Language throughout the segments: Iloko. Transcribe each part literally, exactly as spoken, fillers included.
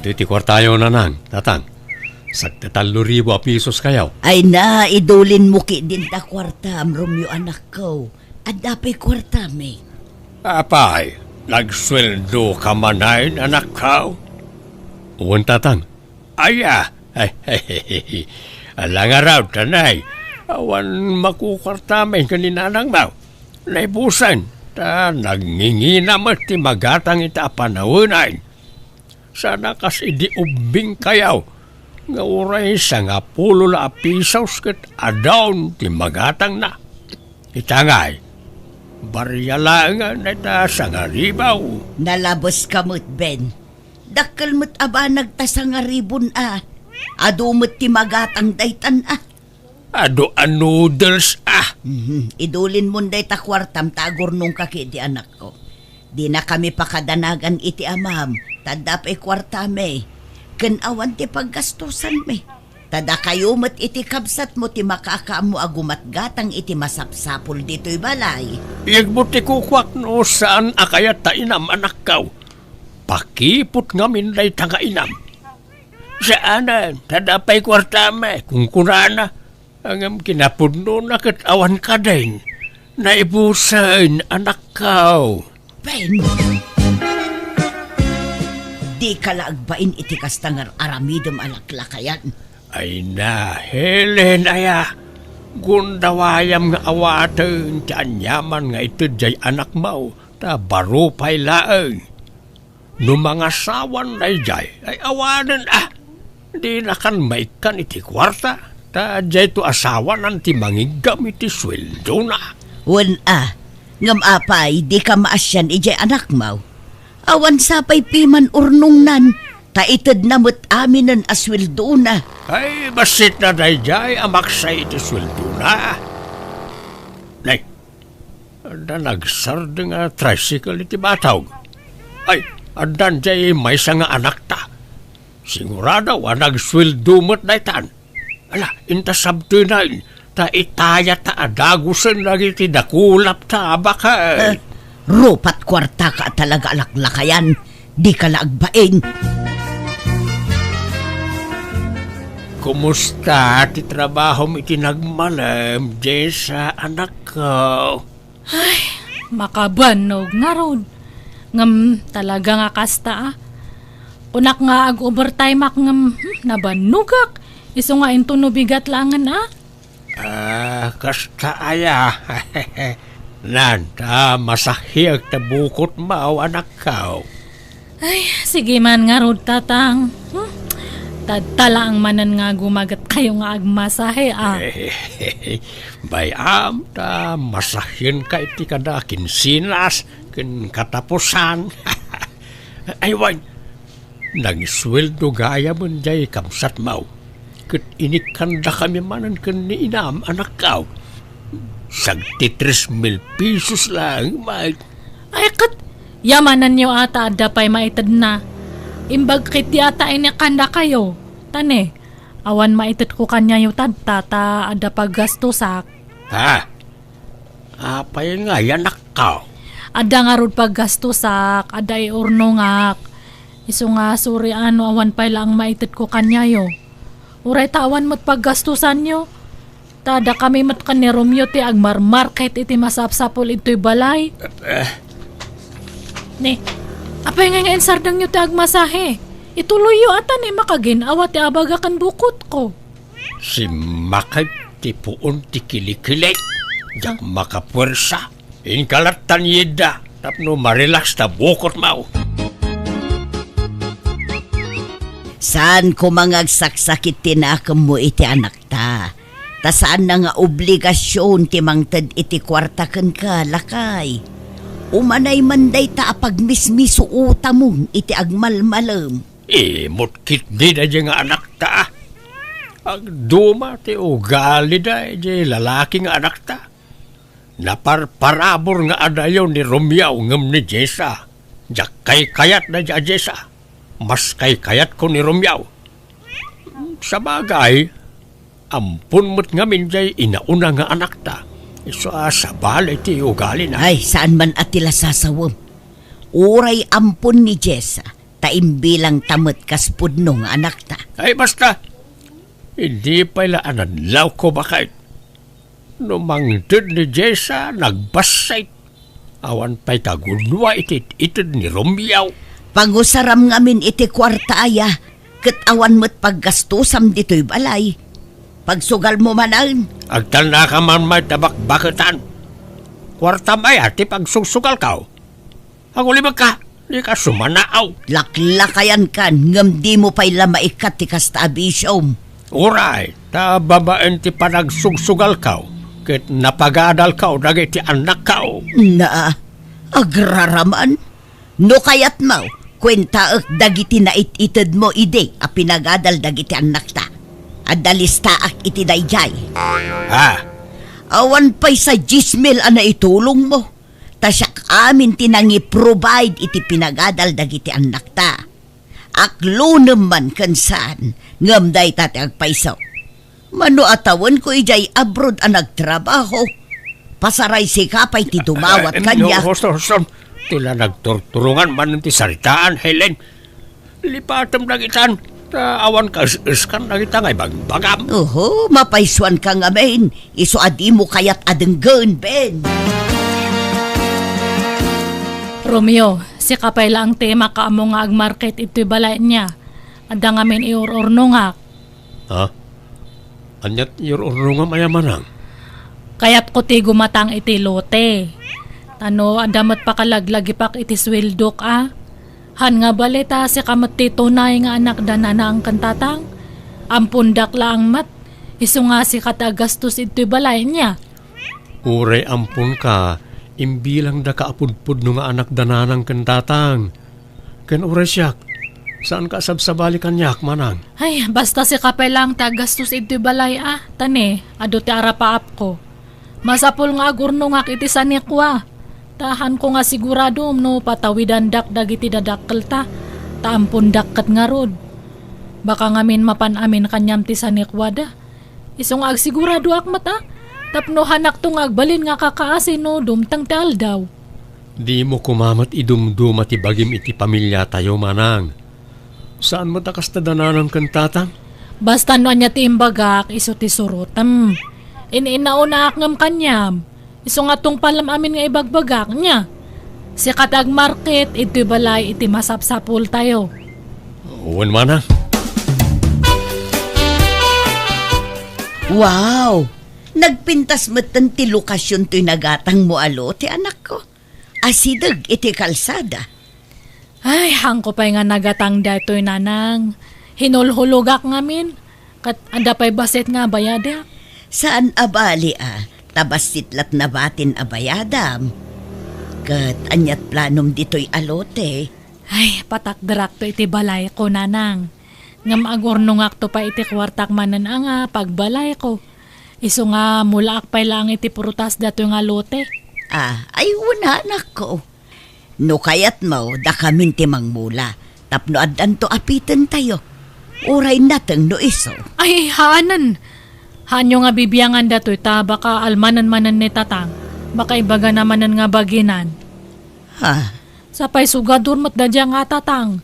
Ditoy ti kuartayo, nanang, tatang. Sagdi tallo ribu a pisos kayo. Ay na, idulinmo ketdin ta kuartam, Romeo, anakko. Adda pay kuartami. Apay, nagsueldo ka manen, anakko? Wen, tatang. Aya, ala ngarud, tanay. Awan makukuartami ken ni nanangmo. Naibusen, ta nagngingina met ti magatang ita a panawen. Sana kas idi ubbing kayo, nga uray sangapulo la a pisos ket adun ti magatangna. Ita ngay, barria laengen dayta sangaribu. Nalabeska met, Ben. Dakkel met a banag ta sangaribun a. Adu met ti magatang daytan a. Adu a noodles a. Mhm. Idulinmon dayta kuartam ta agurnongka ketdi, anakko. Dinakami pakadanagan iti amam, ta adda pay kuartami. Ken awan ti paggastusanmi. Ta dakayo met iti kabsatmo ti makakaammo a gumatgatang iti masapsapul ditoy balay. Yegmo ti kukuak no saan a kayat ta inam, anakko. Pakiput ngamin dayta nga inam. Saanen, ta adda pay kuartami, kunkunana. Ngem kinapudnona ket awan kadin. Naibusen, anakko. Ben! Dika la agbain iti kasta nga ar-aramidem a laklakayan. Ay na, Helen, aya. Gundawayam nga awaten ti aniaman nga ited jay anakmo, ta baro pay laeng. No mangasawan dayjay, ay awanen a. Dinakan maikkan iti kuarta, ta dayto a sawanan ti mangiggam iti sueldona. Wen a, ngem apay, dika maasian idiay anakmo? Awan sapay piman urnongnan, ta itedna met aminen a sueldona. Ay, basit na dayjay a maksay iti sueldona. Nay, adda nagsardeng a tricycle iti batog. Ay, addan jay maysa nga anakta. Sigurado a nagsueldo met daytan. Ala, inta sabtenen, ta itayat ta a dagusen dagiti dakulap ta a baket. Eh, rupat kuartaka a talaga a laklakayan. Dika la agbain. Kumusta ti trabahom iti nagmalem, Jessa, anakko? Ay, makabannog ngarud. Ngem talaga nga kasta a. Kunak nga ag-overtime-ak ngem, hmm, nabannogak. Isu nga intono bigat laengen a. Ah, kasta aya. Nan, ta masahiek ta bukotmo, anakko. Ay, sige man ngarud, tatang. Hmm? Tadta laeng manen nga gumaget kayo nga agmasahe, ah. Bay-am, ta masahienka iti kada kinsinas ken katapusan. Ay, wen, nagsueldo gayamen jay kabsatmo. Ket inikkandakami manen ken ni inam, anakko. Sagdi tres mil pesos laeng, Mike. Ay, ket yamananyo a ta adda pay maitedna. Imbag ketdi a ta inikkandakayo. Ta ne, awan maitedko kaniayo tadta ta adda paggastosak. Ha? Apay ngay, anakko? Adda ngarud paggastosak, adda iurnongak. Isu nga suri a no awan pay laeng maitedko kaniayo. Uray ta awan met paggastosanyo. Ta dakami met ken ni Romeo ti agmarmarket iti masapsapul idtoy balay. Eh. Ni, apay ngay nga insardengyo ti agmasahe? Ituloyyo a ta ni makagin-awa ti abaga ken bukotko. Simmakay ti puon ti kilikilik. Diak makapuersa. Inka lattan yidda tapno marelax ta bukotmo. Saan koma nga agsaksakit ti nakemmo iti anakta. Ta saanna nga obligasion ti mangted iti kuarta kenka, lakay. Umanay man dayta a pagmismisuotamon iti agmalmalem. Imot ketdi daydiay nga anakta. Agduma ti ugalida idiay lalaki nga anakta. Naparparabur nga adayo ni Romeo ngem ni Jessa. Diak kaykayat daydiay a Jessa. Mas kaykayatko ni Romeo. Sabagay, ampon met ngamin diay inauna nga anakta. Isu a sabali ti ugalina. Ay, saan man a ti lasasawem. Uray ampon ni Jessa, ta imbilangta met kas pudno nga anakta. Ay, basta! Idi pay la a nadlawko, baket. No mangted ni Jessa, nagbassit. Awan pay kagudua iti it-ited ni Romeo. Pangusaram ngamin iti kuarta aya, ket awan met paggastosam ditoy balay. Pagsugalmo manen. Agtalnaka man may tabakbaketan. Kuartam aya ti pagsugsugalko? Agulibekka, dika sumanaaw. Laklakayankan, ngem dimo pay la maikkat ti kasta a bisiom. Uray, ta babaen ti panagsugsugalko, ket napagadalko dagiti annakko. Na, agraraman? No kayatmo, kuentaek dagiti nait-itedmo idi a pinagadal dagiti annakta. Adda listaak iti daydiay. Ah. Awan pay sa dies mil a naitulongmo. Ta siak amin ti nangi-provide iti pinagadal dagiti annakta. Aklonem man ken saan, ngem dayta ti agpayso. Mano a tawenko idiay abroad a nagtrabaho, pasaray sika pay ti dumawat kaniak. No, Houston, Houston. Ti la nagturturongan manen ti saritaan, Helen. Lipatem dagitan, ta awan kaes-eskan dagita nga ibagbagam. Oho, mapaysuanka ngamin, isu a dimo kayat a denggen, Ben. Romeo, sika pay laeng ti makaammo nga agmarket itoy balay nia. Adda ngamin iur-urnongak. Ha? Ania ti iur-urnongam aya, manang? Kayatko ti gumatang iti lote. Ta no adda met pakalaglagipak iti sueldok a. Han nga bali ta sika met ti tunay nga anak da nanang ken tatang. Ampondak laeng met. Isu nga sika ti agastos iti balay nia. Uray amponka, imbilangdaka a pudpudno nga anak da nanang ken tatang. Ken uray siak, saanka a sabsabali kaniak, manang. Ay, basta sika pay laeng ti agastos iti balay a, ta ne, adu ti arapaapko. Masapul nga agurnongak iti sanikua. Ta hanko nga sigurado no patawidandak dagiti dadakkelta, ta ampondak ket ngarud. Baka ngamin mapan amin kaniam ti sanikuada. Isu nga agsiguradoak met a, tapno hanakto nga agbalin nga kakaasi no dumteng ti aldaw. Dimo koma met idumduma ti bagim iti pamiliatayo, manang. Saan met a kasta da nanang ken tatang? Basta no ania ti imbagak, isu ti surotem. In-inaonaak ngem kaniam. Isu nga tungpalem amin nga ibagbagak, nia. Sika ti agmarket, idtoy balay iti masapsapultayo. Wen, manang. Wow! Nagpintas metten ti lokasion toy nagatangmo a lote, anakko. Asideg iti kalsada. Ay, hanko pay nga nagatang daytoy, nanang. Hinulhulogak ngamin. Ket adda pay bassit nga bayadak? Saan a bali a, ta bassit la't nabatin a bayadam. Ket ania't planom ditoy a lote? Ay, patakderakto iti balayko, nanang. Ngem agurnongakto pay iti kuartak manen a nga pagbalayko. Isu nga mulaak pay laeng iti prutas datoy nga lote. Ah, ay, wen, anakko. No kayatmo, dakamin ti mangmula, tapno addanto a pitentayo. Uray nateng no isu. Ay, haanen! Haanyo nga bibiangan datoy ta baka almanen manen ni tatang. Baka ibagana manen nga baginan. Ha? Sapay sugadur met daydiay nga tatang.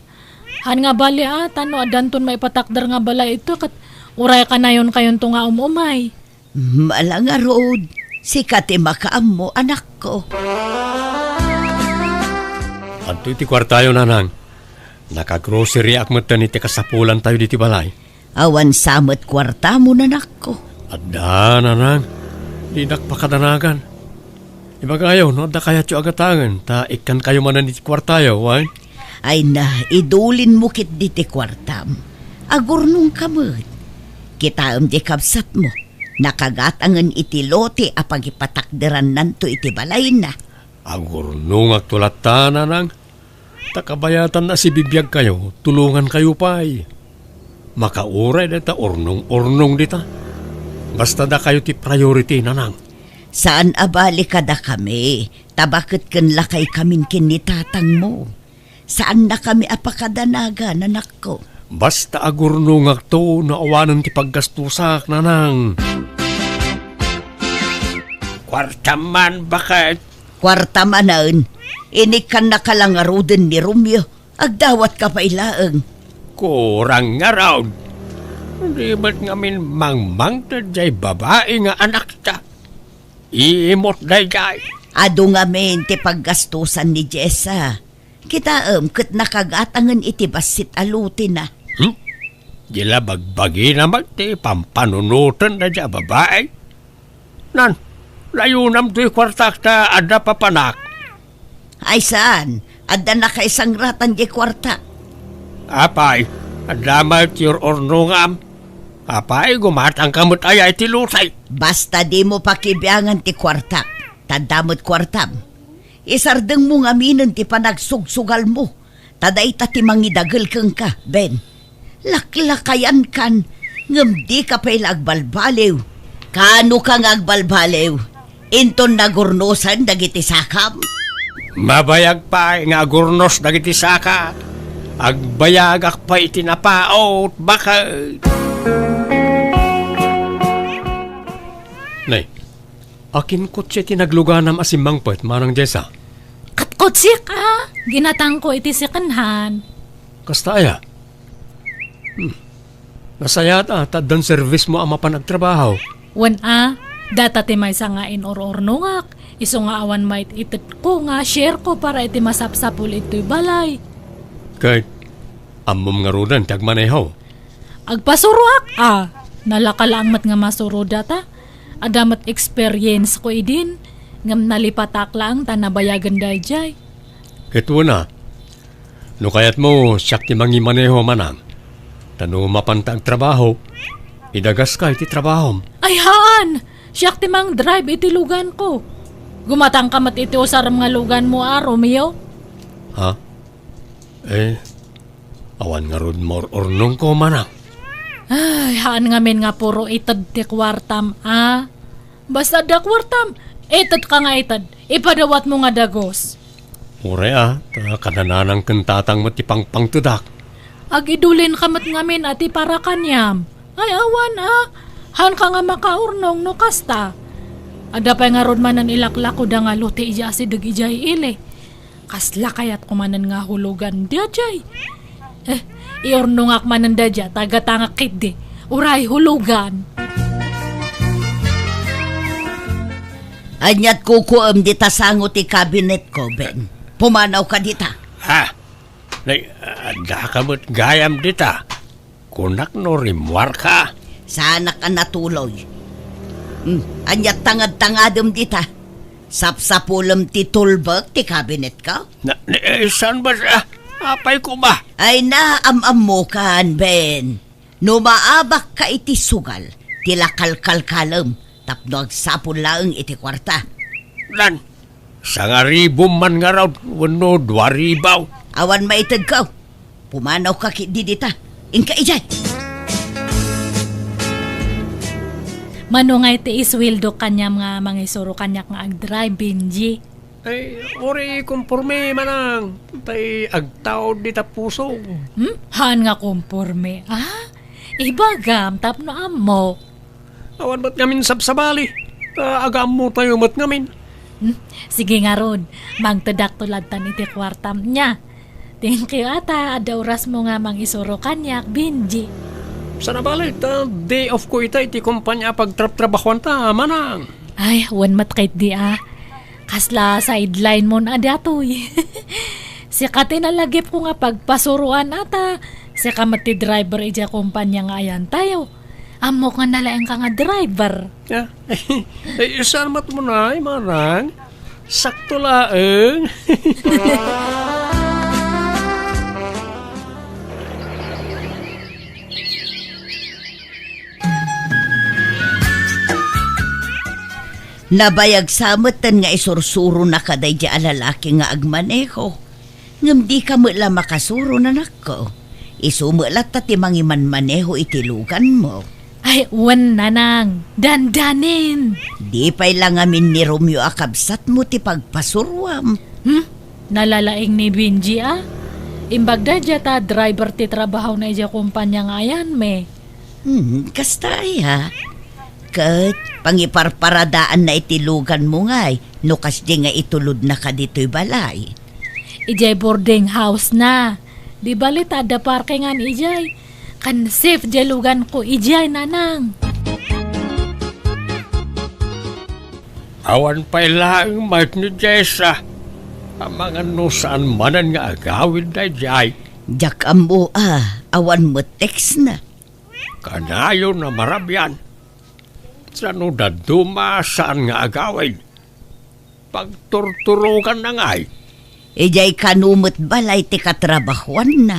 Han nga bali a, ta no addanton maipatakder nga balay ito, ket uray kanayon kayonto nga um-umay. Mala ngarud, sika ti makaammo, anakko. Adtoy ti kuartayo, nanang. Nakagroceryak metten iti kasapulantayo ditoy balay. Awan sa met kuartamo, anakko? Adda, nanang. Dinak pakadanagan. Ibagayo, no adda kayatyo a gatangen, ta ikkankayo manen iti kuartayo, wen? Ay na, idulinmo ketdi ti kuartam. Agurnongka met. Kitaem ti kabsatmo. Nakagatangen iti lote a pagipatakderannanto iti balayna. Agurnongakto latta, nanang. Ta kabayatanna a sibibiagkayo, tulongankayo pay. Makauray dayta urnong-urnong dita. Basta dakayo ti priority, nanang. Saan a bali kadakami, ta baket ken lakaykamin ken ni tatangmo. Saannakami a pakadanagan, anakko. Basta agurnongakto no awanen ti paggastusak, nanang. Kuarta man, baket. Kuarta manen, inikkannaka la ngaruden ni Romeo. Agdawatka pay laeng. Kurang ngarud. Di met ngamin mangmangted jay babai nga anakta. Iimut dayjay. Adu ngamin ti paggastusan ni Jessa. Kitaem ket nakagatangen iti bassit a lote na. Hmm? Di la bagbagina met ti pampanunoten dayjay a babai. Nan, layonam toy kuartak ta adda papanak. Ay saan, adda nakaisangratan diay kuarta. Apay, adda met ti ur-urnongam. Apay, gumatangka met aya iti lote? Basta dimo pakibiangan ti kuartak, ta adda met kuartam. Isardengmo ngaminen ti panagsugsugalmo, ta dayta ti mangidagel kenka, Ben. Laklakayankan, ngem dika pay la agbalbaliw. Kaanoka nga agbalbaliw? Inton nagurnosen dagiti sakam? Mabayag pay nga agurnos dagiti saka. Agbayagak pay iti napaut, baket. Nay, akin kutse ti nagluganam a simmangpet, Manang Jessa? Ket kutsek a, ginatangko iti second hand. Kasta aya? Hmm. Nasayaat a, ta addan servismo a mapan agtrabaho. Wen a, data ti maysa nga inur-urnongak, isu nga awan maitedko nga share ko para iti masapsapul itoy balay. Ket, ammom ngaruden ti agmaneho? Agpasuroak a, nalaka laeng met nga masuro data. Adda met experience ko idin, ngem nalipatak laeng ta nabayagen daydiay. Ket wen a, no kayatmo, siak ti mangimaneho, Manang. Ta no mapanta agtrabaho, idagaska iti trabahom. Ay haan! Siak ti mangdrive iti luganko. Gumatangka met iti usarem nga luganmo a, Romeo. Ha? Eh, awan ngarud maur-urnongko, Manang. Ay, haan ngamin nga puro ited ti kuartam a. Basta adda kuartam, itedka nga ited, ipadawatmo nga dagus. Uray a, ta kananang ken tatang met ti pangpangtedak. Agidulinka met ngamin a ti para kaniam. Ay awan a, haanka nga makaurnong no kasta. Adda pay ngarud manen ilaklakoda nga lote idiay asideg idiay ili. Kasla kayatko manen nga hulugan daydiay. Eh, iurnongak manen daydiay, ta gatangak ketdi. Uray hulugan. Aniat kukuem dita sango ti kabinetko, Ben? Pumanawka dita. Ha? Nay, addaka met gayam dita. Kunak no rimmuarka. Saanak a natuloy. Hmm, aniat tangad-tangadem dita? Sapsapulem ti tulbek ti kabinetko? Na, ni, eh, saan ba, ah, apay ko ba? Ay na, am-ammokan, Ben. No maabakka iti sugal, ti la kalkalkalem tapno agsapul laeng iti kuarta. Nan, sangaribom man ngarud wenno duaribaw. Awan maitedko. Pumanawka ketdi dita. Inka idiay. Mano nga iti isweldo kaniam nga mangisuro kaniak nga agdrive, Benji? Ay, uray konporme, Manang. Tay agtaud dita pusog. Hmm? Haan nga konporme, ah? Ibagam tapno ammo. Awan met ngamin sabsabali. Ta agaammotayo met ngamin. Hmm? Sige ngarud, mangtedakto ladtan iti kuartam nia. Thank you, ata. Adda orasmo nga mangisuro kaniak, Benji. Sana bale, ta day off ko ita iti kompanya a pagtrabtrabahuanta, Manang. Ay, wen met ketdi, ah. Kasla sideline mon a datoy. Sika ti nalagipko nga pagpasuroan ata. Sika met ti driver idiay kompanya nga ayantayo. Ammok nga nalaingka nga driver. Ah, eh, saan met mo na, ay, Manang? Sakto laeng. Nabayag sa metten nga isursuronaka daydiay a lalaki nga agmaneho. Ngem dika met la makasuro, nanakko. Isu met latta ti mangimanmaneho iti luganmo. Ay, wen, nanang. Dandanin. Di pay la ngamin ni Romeo a kabsatmo ti pagpasuruam. Hmm? Nalalaing ni Benji, ah. Imbag daydiay ta driver ti trabahona idiay kompanya nga ayanmi. Hmm, kasta aya. Ket pangiparparadaanna iti luganmo ngay no kasdi nga itulodnaka ditoy balay. Idiay boarding house na. Di bali ta adda parkingan idiay. Ken safe diay luganko idiay, Nanang. Awan pay laeng mayat ni Jessa. Amangan no saan manen nga agawid daydiay. Diak ammo a, awan met text na. Kanayon a marabian. Sano dadduma saan nga agawid? Pagturturoganna ngay. Idiay kano met balay ti katrabahuanna.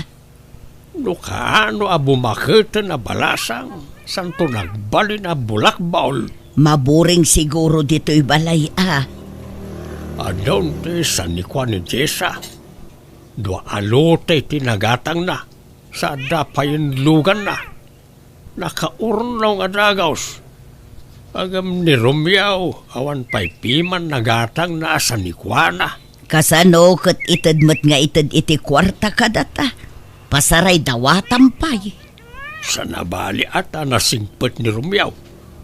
No kaano a bumaketen a balasang, santo nagbalin a bulakbol. Maburing siguro ditoy balay a. Adun ti sanikuan ni Jessa. Dua a lote ti nagatangna, sa adda payen luganna. Nakaurnaw nga dagus. Ngem ni Romeo, awan pay piman nagatangna a sanikuana. Kasano ket ited met nga ited iti kuarta kadata? Pasaray dawatam pay. Sanabali a ta nasingpet ni Romeo.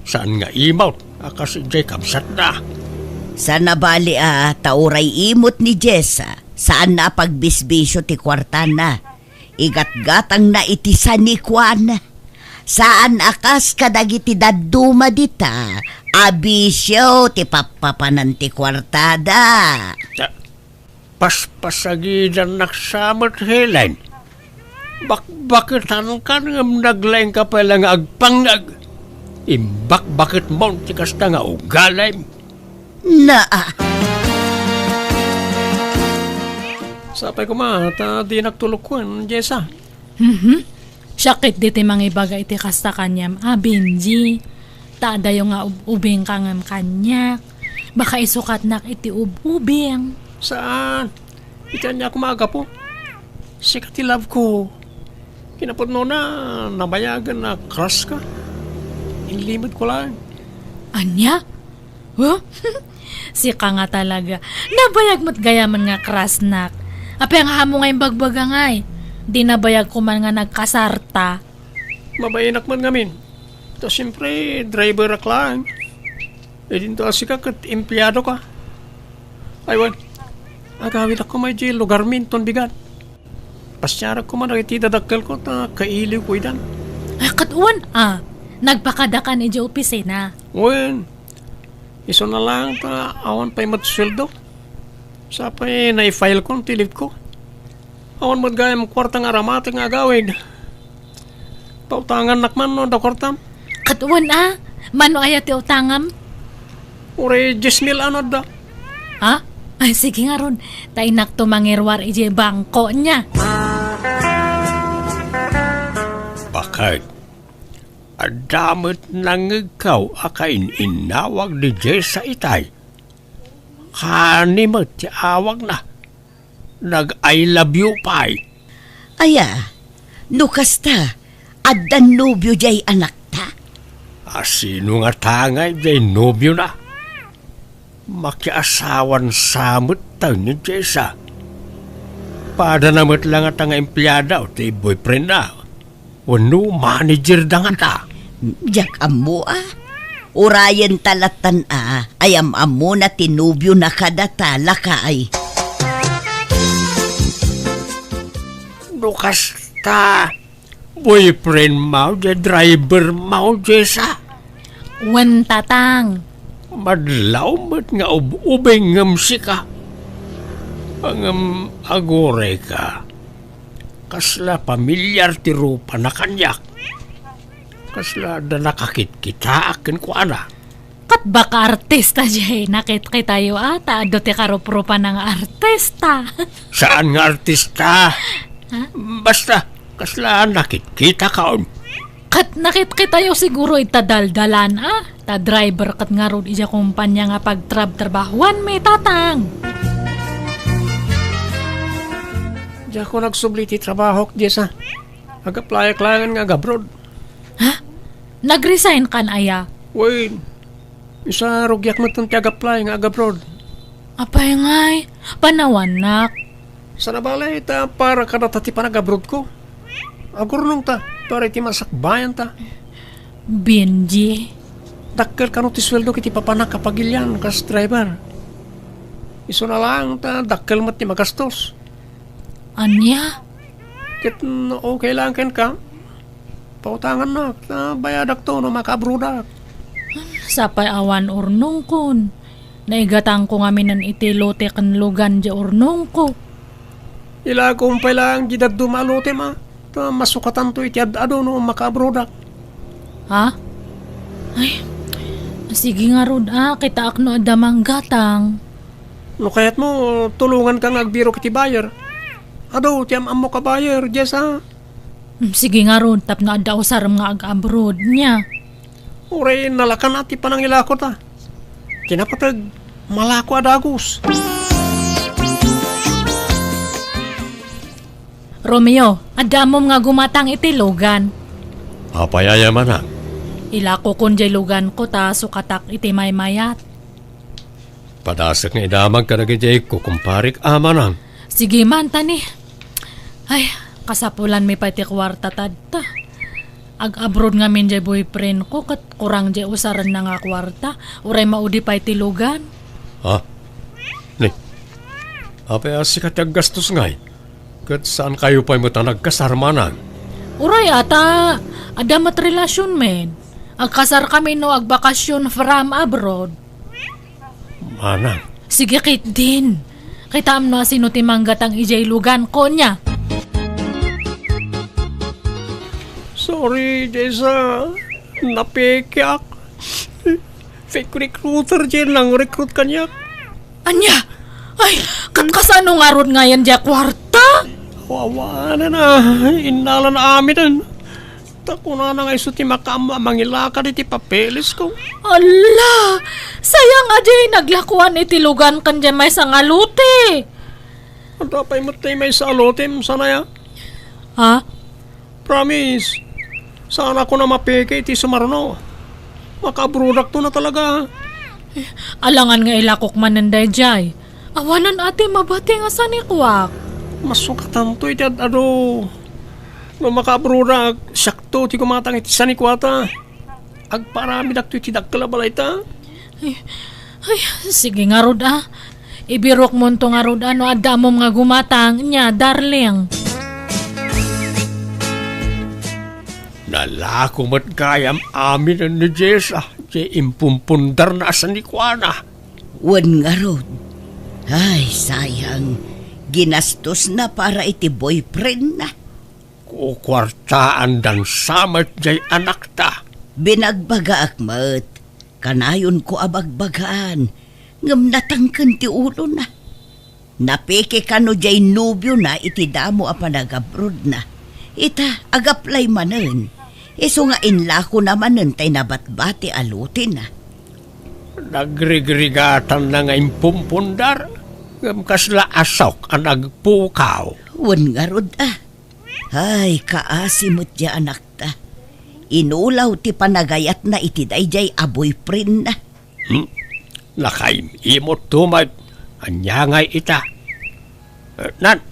Saan nga imot a kas idiay kabsatna. Sanabali a ta uray imot ni Jessa, saanna a pagbisbisio ti kuartana. Igatgatangna iti sanikuan. Saan a kas kadagiti dadduma dita a bisio ti pappapanan ti kuartada. Ta-, paspasagidannak sa met, Helen. Bakbaketankan ngem naglaingka pay la nga agpangngeg. Imbakbaketmon ti kasta nga ugalim. Naa. Sapay koma ta dinak tulokuen, Jessa. Mhm. Siak ketdi ti mangibaga iti kasta kaniam a, Benji. Ta adayo nga ub-, ubingka ngem kaniak. Baka isukatnak iti ub-, ubing. Saan? Iti ania koma a gapu? Sika ti love ko. Kinapudnona, nabayagen a crush ka. Inlimedko laeng. Ania? Huh? Sika nga talaga. Nabayag met gayamen nga crushnak. Apay nga ammo nga imbagbaga ngay? Di nabayag koman nga nagkasarta. Mabainak met ngamin. Ta siempre, driverak laeng. Idinto a sika ket empleado ka. Ay, wen. Agawidak koma idiay lugarmi inton bigat. Pasiarak koma dagiti dadakkelko ta kailiwko idan. Ay, ket wen a. Nagpakadakan idiay opisina. Wen. Isuna laeng ta awan pay met sueldo. Sapay naifilekon ti leave ko. Awan met gayam kuarta nga aramatek nga agawid. Pautangannak man no adda kuartam. Ket wen a, mano aya ti utangam? Uray dies mil a no adda. Ha? Ay, sige ngarud. Ta innak to mangiruar idiay bangko nia. Baket, adda met nangngegko a kain-innawag ni Jessa itay. Kani met ti awagna. Nag-I love you pay. Aya, no kasta, addan nobio diay anakta? A, sino ngata ngay diay nobiona? Makiasawan sa met tayo ni Jessa. Padana met la ngata nga empleada ti boyfriendna. Wenno manager da ngata? Diak ammo a. Urayen ta lattan a, ay am-ammona ti nobiona kadata, lakay. No kasta, boyfriend mo, diay driver mo, Jessa? Wen, Tatang. Madlaw met nga ub-ubing ngem sika. Ngem aguray ka. Kasla pamilyar ti rupana kaniak. Kasla adda nakakitkitaak kenkuana. Ket baka artista diay nakitkitayo a, ta adu ti karuprupana nga artista. Saan nga artista? Ha? Basta, kasla nakitkitaka on. Ket nakitkitayo siguro ita daldalan a, ta driver ket ngarud idiay kompania nga pagtrabtrabahuanmi, Tatang. Diakon agsubli ti trabahok, Jessa. Ag-applyak laengen nga ag-abroad. Ha? Nag-resign kan aya? Wen, isa rugiak metten ti ag-apply nga ag-abroad. Apay ngay, panawannak. Sana bale, ta para kadata ti panag-abroad ko. Agurnong ta, para iti masakbayan ta. Benji. Dakkel kano ti sueldo iti papanak a pagilian kas driver. Isuna laeng ta dakkel met ti magastos. Ania? Ket no okay lang kenka, pautangannak, ta bayadakto no makaabroadak. Sapay awan urnongkon. Naigatangko ngamin iti lote ken lugan diay urnongko. Ilakom pay laeng diay dadduma a lotem, a. Ta masukatanto iti ad-adu no makaabroadak. Ha? Ay, sige ngarud, a, kitaak no adda manggatang. No kayatmo, tulonganka nga agbirok iti buyer. Adu ti am-ammok a buyer, Jessa. Hmm, sige ngarud, tapno adda usarem nga ag-abroad, nia. Uray nalakan a ti panangilakota. Kinapateg, malako a dagus. Romeo, adda ammom nga gumatang iti lugan. Apay aya, manang? Ilakokon diay luganko ta sukatak iti maymayat. Padasek nga idamag kadagiti kukumparik a, manang. Sige man, tani. Ay, kasapulanmi pay ti kuarta tadta. Ag-abroad ngamin diay boyfriendko ket kurang diay usarenna nga kuarta. Uray maudi pay ti lugan. Ha? Ni, apay a sika ti aggastos ngay? Ket saankayo pay met a nagkasar, manang? Uray a ta adda met relasionmi. Agkasarkami no agbakasyon from abroad. Manang. Sige ketdin. Kitaem no asino ti manggatang idiay luganko, nia. Sorry, Jessa. Napekeak. Fake recruiter diay nangrecruit kaniak. Ania? Ay, ket kasano ngarud ngayen diay kuarta? Awanen a, innalan amiden. Ta kunana nga isu ti makaammo a mangilakad iti papelesko. Ala! Sayang a diay naglakuan iti lugan ken diay maysa nga lote. Adda pay met ti maysa a lotem, saan aya? Ha? Promise, saanakon a mapeke iti sumaruno. Makaabroadakto na talaga. Alangan nga ilakok manen daydiay. Awanen a ti mabati nga sanikuak. Masukatanto iti ad-adu. No makaabroadak, siakto ti gumatang iti sanikuata. Agparamidakto iti dakkel a balayta. Ay, ay, sige ngarud a. Ibirokmonto ngarud a no adda ammom nga gumatang, nia, darling. Nalako met gayam aminen ni Jessa, diay impumpundarna a sanikuana. Wen ngarud. Ay, sayang. Ginastosna para iti boyfriendna. Kukuartaandan sa met diay anakta. Binagbagaak met, kanayonko a bagbagaan, ngem natangken ti ulona. Napeke kano diay nobiona iti damo a panagabrodna. Ita, agaplay manen. Isu nga inlakona manen tay nabatbati a lotena. Nagrigrigatanna nga impumpundar, ngem kasla asok a nagpukaw. Wen ngarud a. Ay, kaasi met diay anakta. Inulaw ti panagayatna iti daydiay a boyfriendna. Hmm? Nakaim-imotto met. Ania ngay ita? Eh, nan,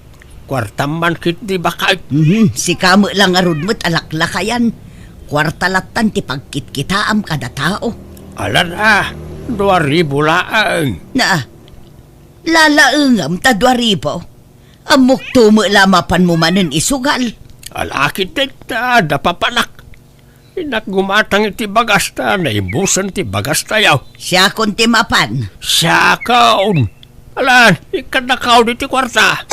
kuartam man ketdi baket. Mhm, sika met la ngarud met a laklakayan. Kuarta lattan ti pagkitkitaam kada tao. Alan a, dua ribu laeng. Na, lalaengam ta dua ribu. Ammokto met la mapanmo manen isugal. Ala ketdi ta adda papanak. Innak gumatang iti bagas ta naibusen ti bagastayo. Siakon ti mapan. Siakon. Alan, ikkannakaon iti kuarta.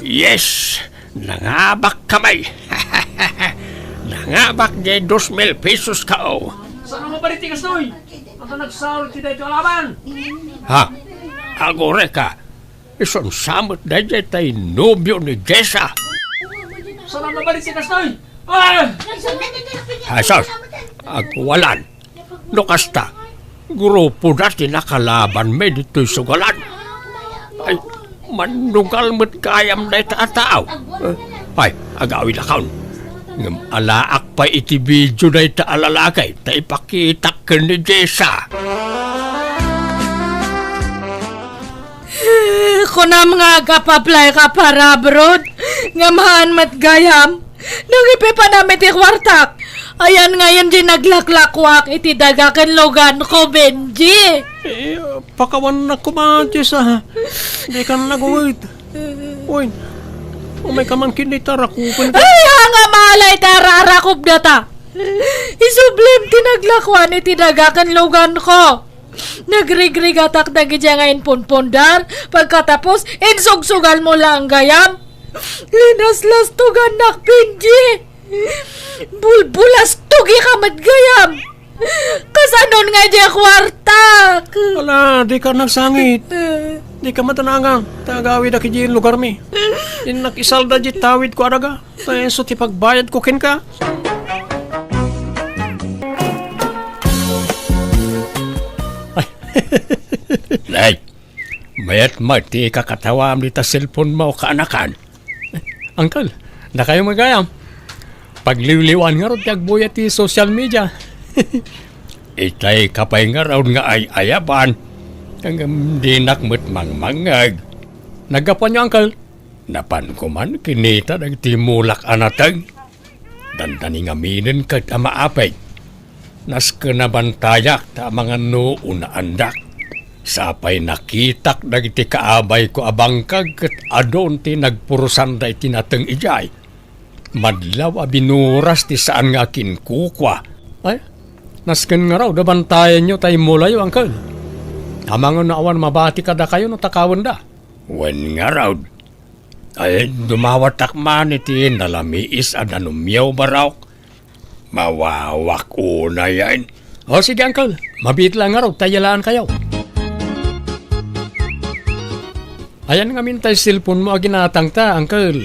Yes, nangabak kami. Nangabak diay dos mil pesos kao. Saan a mabalin ti kastoy? Ata nagsaro ti daytoy a laban. Ha? Agureka. Isun sa met daydiay tay nobio ni Jessa. Saan a mabalin ti kastoy? Ah! Jesus! Agwalan. No kasta, grupo da ti nakalabanmi ditoy sugalan. Ay, mannugal met gayam dayta a tao. Eh, ay, agawidakon. Ngem alaak pay iti video dayta a lalaki ta ipakitak ken ni Jessa. Kunam nga agap-apply ka para abroad, ngem haan met gayam. Nangipipanam iti kuartak. Ayan ngayon di naglaklakuak iti daga ken luganko, Benji. Eh, pakawannak koma, Jessa. Dikan nagunget. Uy, umayka man ket dita, rakupen ka. Ay, anga malay ta ararakop data. Isublim ti naglakuan iti daga ken luganko. Nagrigrigatak dagidiay nga impunpundar, pagkatapos, insugsugalmo laeng gayam. Linaslastogannak, Benji. Bulbulastogika met gayam. Kasanon nga diay kuartak? Ala, dika nagsangit. Dika matanangang, ta agawidak idiay lugarmi. Innak isalda diay tawidko a daga. Ta isu ti pagbayadko kenka. Ay. Nay, mayat met ti ikakatawam dita cellphone mo, kaanakan. Uncle, dakayo met gayam. Pagliwliwan ngarud ti agbuya ti social media. Itay ka pay ngarud nga ay-ayaban. Ngem dinak met mangmangngeg. Naggapuanyo, uncle? Napanko man kinita dagiti mulak a nateng. Dandani ngaminen ket a maapeg. Nasken a bantayak ta amangan no unaandak. Sapay nakitak dagiti kaabayko a bangkag ket adun ti nagpurusanda iti nateng idiay. Madlaw a binuras ti saan nga akinkukua. Ay, nasken ngarud a bantayanyo ta immulayo, uncle. Amangan no awan mabati kadakayo no takawenda. Wen ngarud. Ay, dumawatak man iti nalamiis a danumyo, Barok. Mawawak unayen. O, sige, uncle. Mabiit la ngarud ta iyalaankayo. Ayan ngamin tay cellphone mo a ginatangta, uncle.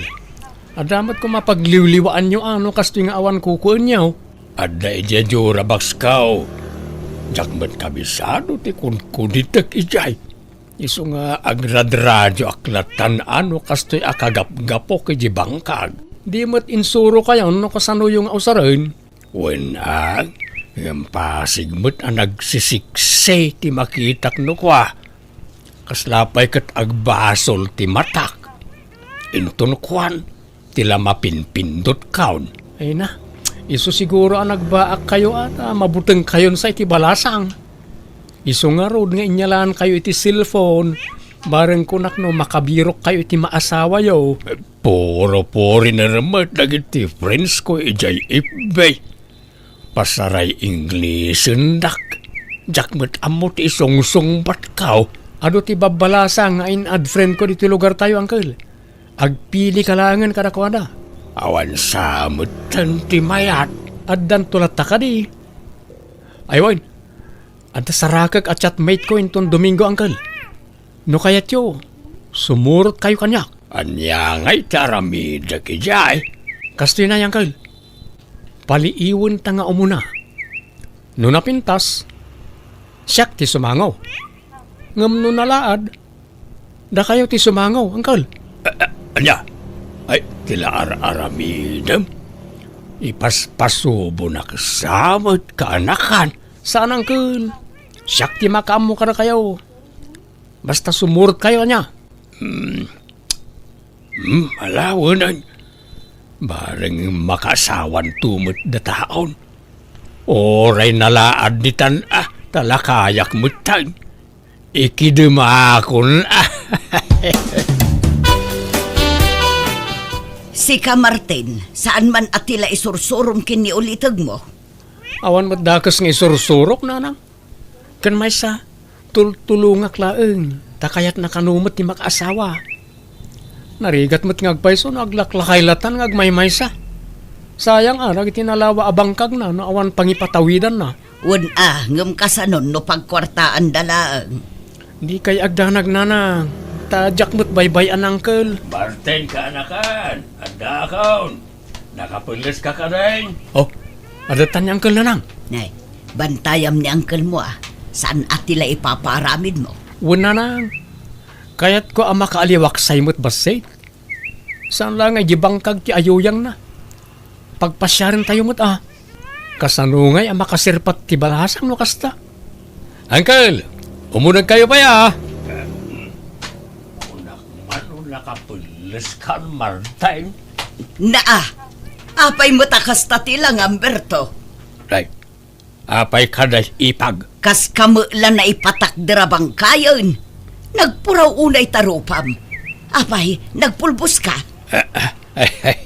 Adda met koma pagliwliwaanyo a no kastoy nga awan kukuenyo. Adda idiay jura boxko. Diak met kabisado ti kunkunitek idiay. Isu nga agradradio ak latan a no kastoy a kagapgapok iti bangkag. Di met insurokayon no kasanoyo nga usaren. Wen a, ngem pasig met a nagsisiksi ti makitak no kua. Kasla pay ket agbasol ti matak. Inton kuan, ti la mapinpindutkayon. Ay na, isu siguro a nagbaakkayo a ta mabutengkayon sa iti balasang. Isu ngarud nga inyalaankayo iti cellphone, bareng kunak no makabirokkayo iti maasawayo. Puro foreigner met dagiti friendsko idiay F B. Pasaray Inglesendak. Diak met ammo ti isungsungbatko. Adu ti babbalasang nga in-add friendko ditoy lugartayo, uncle. Agpilika laengen kadakuada. Awan sa metten ti mayat. Addanto latta kadi. Ay wen, adda sarakek a chatmateko inton Domingo, uncle. No kayatyo, sumurotkayo kaniak. Ania ngay ti aramidek idiay? Kastoy na, uncle. Paliiwenta nga umuna. No napintas, siak ti sumango. Ngem no nalaad, dakayo ti sumango, uncle. A-, a-, ania? Ay, ti la ar-aramidem? Ipaspasubonak sa met kaanakan. Saan, uncle. Siak ti makaammo kadakayo. Basta sumurotkayo, ania? Hmm. Hmm, ala wen. Bareng makaasawanto met dataon. Uray nalaad ditan a, ta lakayak metten. Ikidemakon a. Sika, Martin, saan man a ti la isursurom ken ni ulitegmo? Awan met dakes nga isursurok, nanang. Ken maysa, tultulongak laeng, ta kayatna kano met ti makaasawa. Narigat met nga agpayso no aglaklakay latan nga agmaymaysa. Sayang a, dagiti nalawa a bangkagna no awan pangipatawidanna. Wen a, ngem kasanon no pagkuartaanda laeng? Dikay agdanag, nanang, ta diak met baybay-an, uncle. Martin, kaanakan, addaakon. Nakapelles ka kadin? Oh, adda tan ni Uncle Nanang. Nay, bantayam ni uncle mo, a. Saan a ti la ipapaaramid mo? Wen, Nanang. Kayatko a makaaliwaksay met bassit. Saan la nga idi bangkag ti ayuyangna. Pagpasiarentayo met, a. Kasano ngay a makasirpat ti balasang no kasta? Uncle, umunegkayo pay, a. Kunak man, nakapelles kan, Martin. Naa, apay met a kasta ti langam, Berto? Ay, apay kada ipag? Kas kami la naipatakder a bangkayen. Nagpuraw unay ta rupam. Apay, nagpulbos ka? Ay, ay,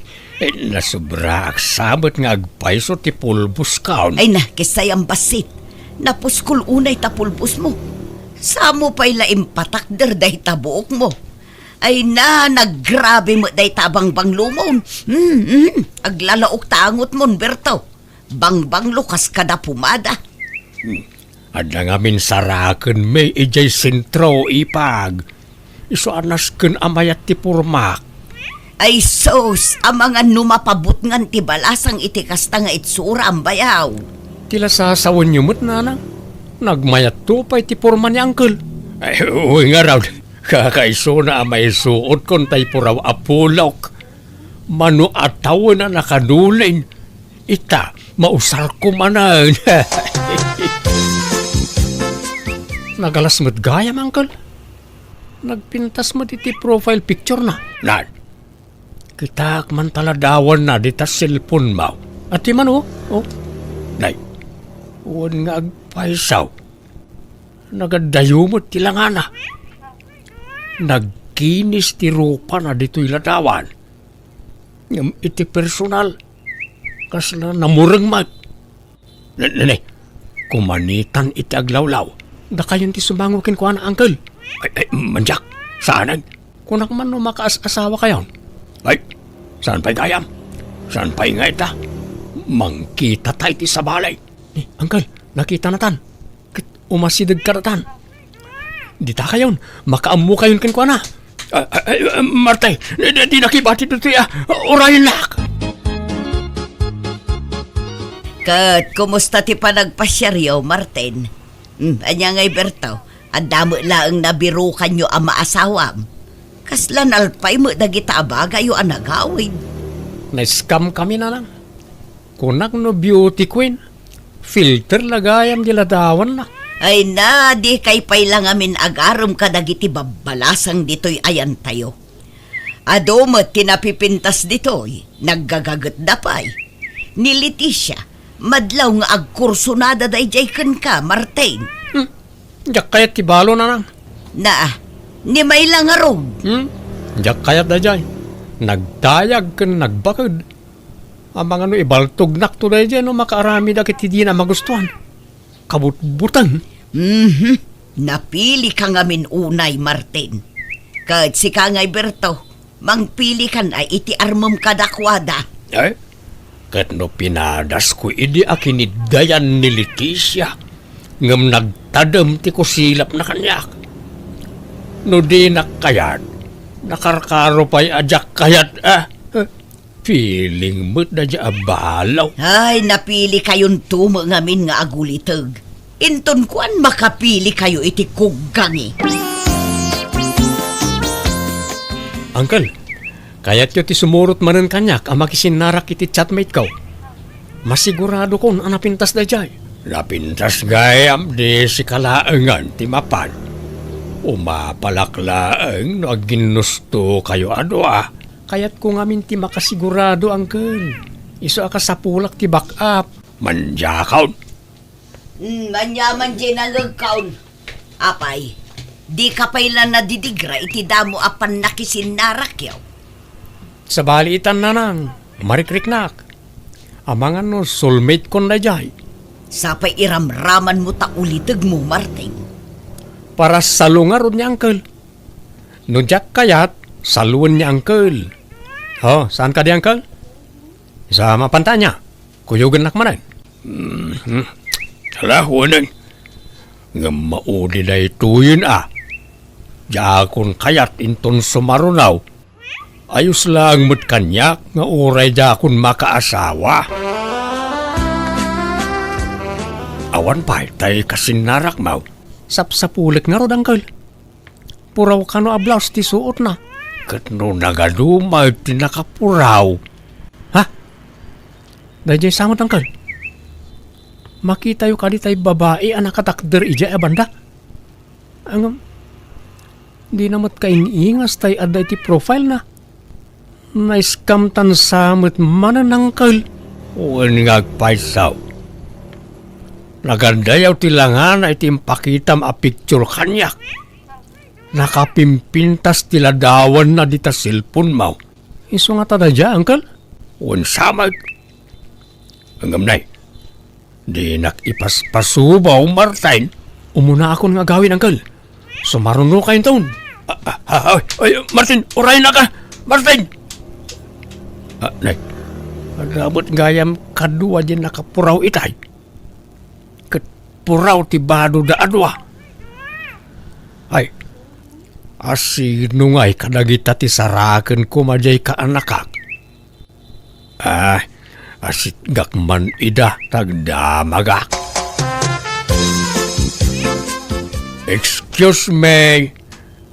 ay, nasobraak sa met nga agpayso ti pulbos kaon. Ay na, kisay ang basit. Napuskol unay ta pulbos mo. Samo pay la impatakder dayta buok mo. Ay na, naggrabe met dayta bangbanglo mo. Hmm, hmm, aglalaok ta angot mo, Berto. Bangbanglo kas kada pumada. Hmm. Adda ngamin saraken mi idiay sentro, ipag. Isu a nasken a mayat ti pormak. Ay sus, amangan no mapabutngan ti balasang iti kasta nga itsura, ambayaw. Ti la sasawenyo met, nanang? Nagmayatto pay ti porma ni Uncle. Ay, uy, ngarud. Kakaisuna a maisuotkon tay puraw a pulok. Mano a tawen a nakadulin. Ita, mausarko manen. Nagalas met gayam, Uncle. Nagpintas met iti profile picture na. Nan, kitaak man ta ladawanna dita cellphone mo. Ati man, oh. Oh. Nay, wen nga agpaysaw. Nagadayo met ti langana. Nagkinis ti rupana ditoy ladawan. Ngem iti personal, kasla namureng met. Ne, ne, ne. Kumanitan iti aglawlaw. Dakayon ti sumango kenkuana, Uncle. Ay, ay, mandiak. Saanen? Kunak man no makaas-asawa kayon. Ay, saan pay gayam? Saan pay nga ita? Mangkita tay ti sabali. Eh, Uncle, nakita natan. Ket umasideg kadatan. Dita kayon, makaammo kayon kenkuana. Ah, ah, ah, Marte, di, di, di nakibati ditoy, ah, urayennak. Ket kumusta ti panagpasiaryo, Martin? Hmm, ania ngay, Berto? Adda met laeng nabirukanyo a maasawam. Kasla nalpay met dagita a bagayo a nagawid. Na-scam kami, nanang. Kunak no beauty queen, filter la gayam di ladawanna. Ay na, dikay pay la ngamin agarem kadagiti babbalasang ditoy ayantayo. Adu met ti napipintas ditoy, naggagagetda pay. Ni Leticia, madlaw nga agkursunada daydiay kenka, Martin. Hmm. Diak kayat ti balo, nanang. Naa, ni Mayla ngarud. Hmm? Diak kayat daydiay. Nagdayag ken nagbaked. Amangan no ibaltognakto daydiay no makaaramidak iti dina magustuan. Kabutbuteng. Mhm. Napili ka ngamin unay, Martin. Ket sika ngay, Berto, mangpili kan a iti armem kadakuada. Eh? Ket no pinadasko idi a kiniddayan ni Leticia, ngem nagtadem ti kusilapna kaniak. No dinak kayat, nakarkaro pay a diak kayat, ah. Feeling met daydiay a balo. Ay, napili kayonto met ngamin nga aguliteg. Inton kuan, makapili kayo iti kuggangi. Uncle, kayatyo ti sumurot manen kaniak a makisinnarak iti chatmate ko. Masiguradokon a napintas daydiay. Napintas gayam di sika laengen ti mapan. Umapalak laeng no agginnusto kayo a dua. Kayatko ngamin ti makasigurado, Uncle. Isu a kasapulak ti backup. Mandiakon. Hmm, ania man diay nangegkaon? Apay, dika pay la nadidigra iti damo a pannakisinnarakkyo? Sabali itan, nanang, marikriknak. Amangan no soulmate kon daydiay. Sapay iramramanmo ta ulitegmo, Martin. Para salungarod ni Uncle. No diak kayat, saluen ni Uncle. Oh, saan kadi, Uncle? Sa mapantanya. Kuyogennak manen. Mhm. Ala, wen. Ngem maudi daytoyen a. Diakon kayat inton sumaruno. Ayos laeng met kaniak nga uray diakon makaasawa. Awan pay tay kasinnarakmo. Sapsapulek ngarud, Uncle. Puraw kano a blouse ti suotna. Ket no nagaduma ti nakapuraw. Ha? Daydiay sa met, Uncle. Makitayo kadi tay babai a nakatakder idiay a banda? Ngem, dina met kaing-ingas tay adda iti profile na. Na-scam tan sa met manen, Uncle. Wen nga agpayso. Nagadayaw ti langana iti impakitam a picture kaniak. nakapimpintas ti ladawanna dita cellphone-mo. Isu ngata daydiay, uncle? Wen sa met. Ngem nay, dinak ipaspasubaw, Martin. Umunaakon nga agawid, uncle. Sumarunokayo inton. Ah, ah, ah, ay, ay, Martin, urayennaka, Martin! Ah, nay, adda met gayam kadua diay nakapuraw itay. Ket puraw ti badoda a dua. Ay, asino ngay kadagita ti saraken koma diay kaanakak? Ah, asitgak man ida, ta agdamagak. Excuse me,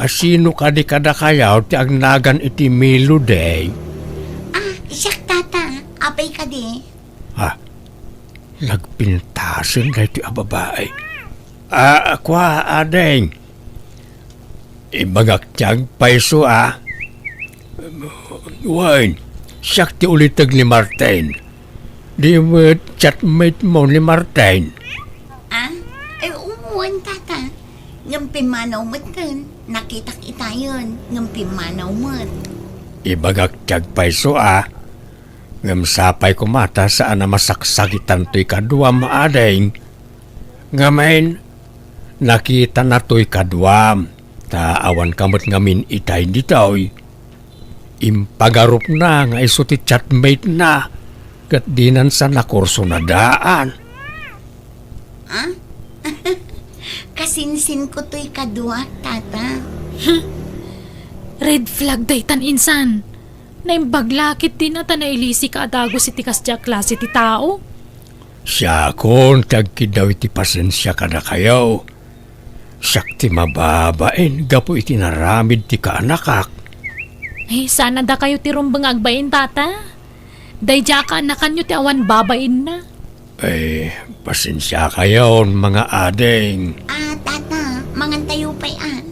asino kadi kadakayo ti agnagan iti Melody? Ah, siak, tata. Apay kadi? Ah, nagpintasen daytoy a babai. Ah, kua, ading. Ibagak ti agpayso, a. Wen, siak ti uliteg ni Martin. Di met chatmate-mo ni Martin? Ah? Ay, wen, tata. Ngem pimmanaw metten. Nakitak itayen, ngem pimmanaw met. Ibagak ti agpayso, a. Ngem sapay koma ta saan a masaksakitan toy kaduam, ading. Ngamin, nakitana toy kaduam, ta awan ka met ngamin itay ditoy. Impagarupna nga isu ti chatmate-na, ket dinan sa nakursunadaan. Ah? Kasinsinko toy kaduak, tata. Red flag daytan, insan. Naimbag la ketdin a ta nailisika a dagus iti kasdiay a klase ti tao. Siakon ti agkiddaw iti pasensia kadakayo. Siak ti mababain gapu iti naramid ti kaanakak. Ay, saan a dakayo ti rumbeng nga agbain, tata? Daydiay a kaanakanyo ti awan babainna. Ay, pasensiakayon, mga ading. Ah, tata, mangantayo pay, a.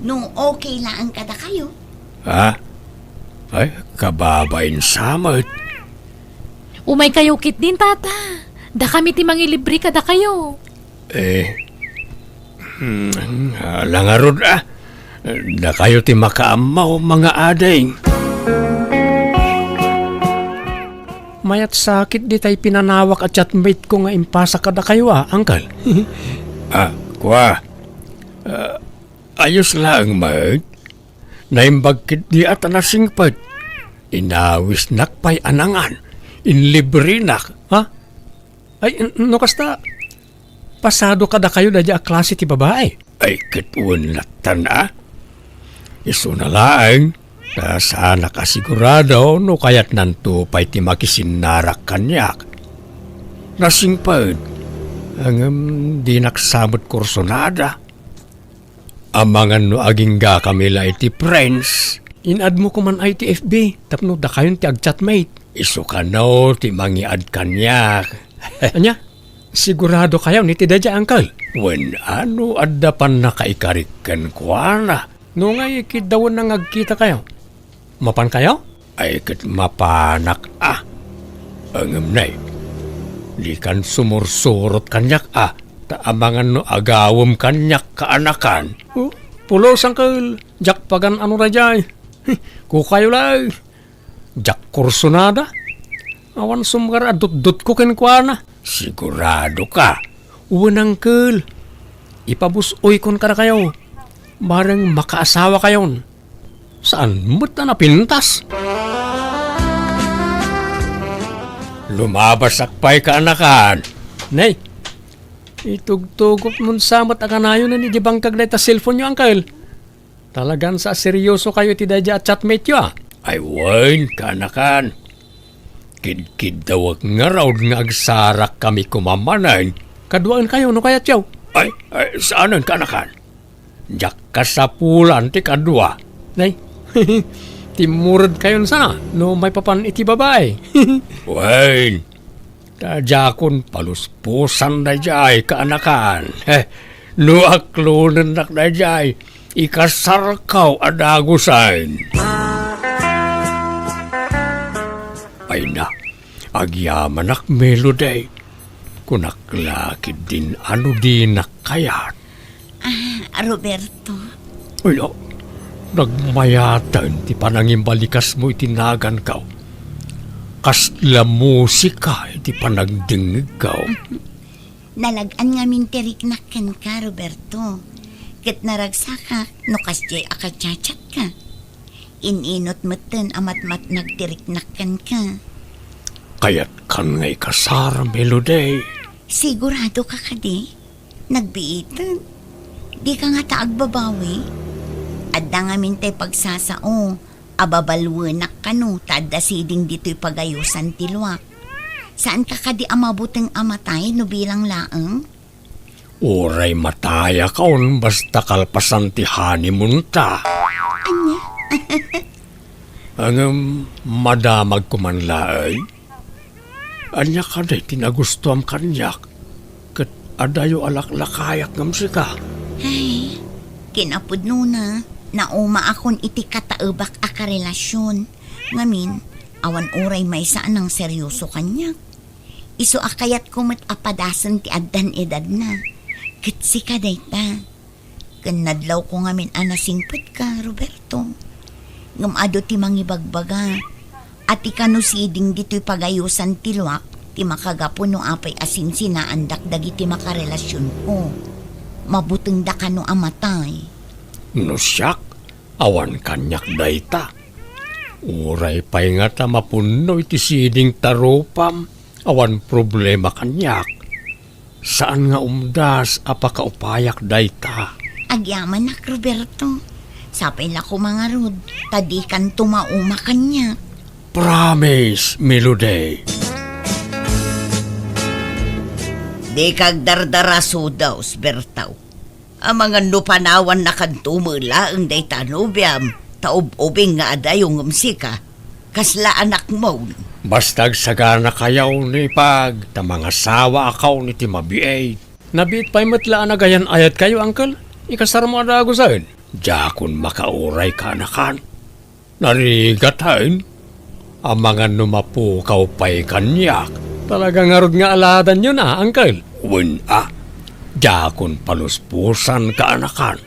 No okay laeng kadakayo. Ha? Ay, kababain sa met. Umaykayo ketdin, tata. Dakami ti mangilibre kadakayo. Eh, hmm, ala ngarud, a. Dakayo ti makaammo, mga ading. Mayat sakit ditay pinanawak a chatmate-ko nga impasak kadakayo, a, uncle. Ah, kua. Ah, ayos laeng met. Naimbag ketdi a ta nasingpet. Inawisnak pay a nangan. Inlibrenak, ha? Ay, n-, no kasta, pasado kadakayo daydiay a klase ti babai? Ay, ket wen lattan, a. Isuna laeng, ta saanak a sigurado no kayatnanto pay ti makisinnarak kaniak. Nasingpet, ngem dinak sa met kursunada. Amangan no aginggakami la iti friends. In-add-mo koman a iti F B tapno dakayon ti agchatmate. Isu kano ti mangi-add kaniak. Ania? Siguradokayon iti daydiay, uncle? Wen, a no adda pannakaikarik kenkuana. No ngay, kiddawenna nga agkitakayo. Mapankayo? Ay, ket mapanak, a. Ngem nay, dikan sumursurot kaniak, a, ta amangan no agawem kaniak kaanakan. Oh, pulos, uncle. Diak pagan-ano daydiay. Kukayo laeng. Diak kursunada. Awan sumgar a dutdotko kenkuana. Siguradoka? Wen, uncle. Ipabus-oykon kadakayo. Bareng makaasawakayon. Saan met a napintas? Lumabasak pay kaanakan. Nay, itugtugotmon sa met a kanayonen idiay bangkag dayta cellphone-yo, uncle. Talagan sa a seryosokayo iti daydiay a chatmate-yo, a. Ay wen, kaanakan. Kidkiddawek ngarud nga agsarakkami koma manen. Kaduaenkayo no kayatyo. Ay, ay, saanen, kaanakan. Diak kasapulan ti kadua. Nay, timmuredkayon sana no maipapan iti babai. Wen, ta diakon paluspusan daydiay kaanakan. He, no aklonennak daydiay, ikasarkaw a dagusen. Ay na, agyamanak, Melody. Kunak la ketdin a no dinak kayat. Ah, Roberto, Ay, a, nagmayaten ti panangimbalikasmo iti naganko. Kasla musika iti panagdengngegko. Nalag-an ngamin ti riknak kenka, Roberto. Ket naragsakak no kasdiay a kachachatka. In-inut metten a matmatnag ti riknak kenka. Kayatkan nga ikasar, Melody? Sigurado ka kadi? Nagbiiten. Dika ngata agbabawi? Adda ngamin tay pagsasao a babaluenak kano ta adda siding ditoy pagayosan ti luak. Saanka kadi a mabuteng a matay no bilang laeng? Uray matayakon basta kalpasan ti honeymoon ta. Ania? Ngem madamagko man laeng. Ania kadi ti nagustuam kaniak? Ket adayo a laklakayak ngem sika. Ay, kinapudnona, naumaakon iti kataebak a karelasion. Ngamin, awan uray maysa a nangserioso kaniak. Isu a kayatko met a padasen ti addan edadna. Ket sika dayta. Ken nadlawko ngamin a nasingpetka, Roberto. Ngem adu ti mangibagbaga a ti kano siding ditoy pagayosan ti luak ti makagapu no apay a sinsinaandak dagiti makarelasionko. Mabutengda kano a matay. No siak, awan kaniak dayta. Uray pay ngata mapunno iti siding ta rupam, awan problema kaniak. Saan nga umdas a pakaupayak dayta. Agyamanak, Roberto. Sapay la koma ngarud, ta dikanto mauma kaniak. Promise, Melody. Dika agdardara, Sudaw, Bertaw. Amangan no panawannakanto met laeng dayta a nobiam, ta ub-ubing nga adayo ngem sika, kasla anakmo. Basta agsaganakayo ni Pag, ta mangasawaakon iti mabiit. Nabiit pay met la a nagayan-ayatkayo, Uncle. Ikasarmo a dagusen. Diakon makauray, kaanakan. Narigat, hain? Amangan no mapukaw pay kaniak. Talaga ngarud nga aladanyo na, Uncle? Wen a, diakon paluspusan, kaanakan.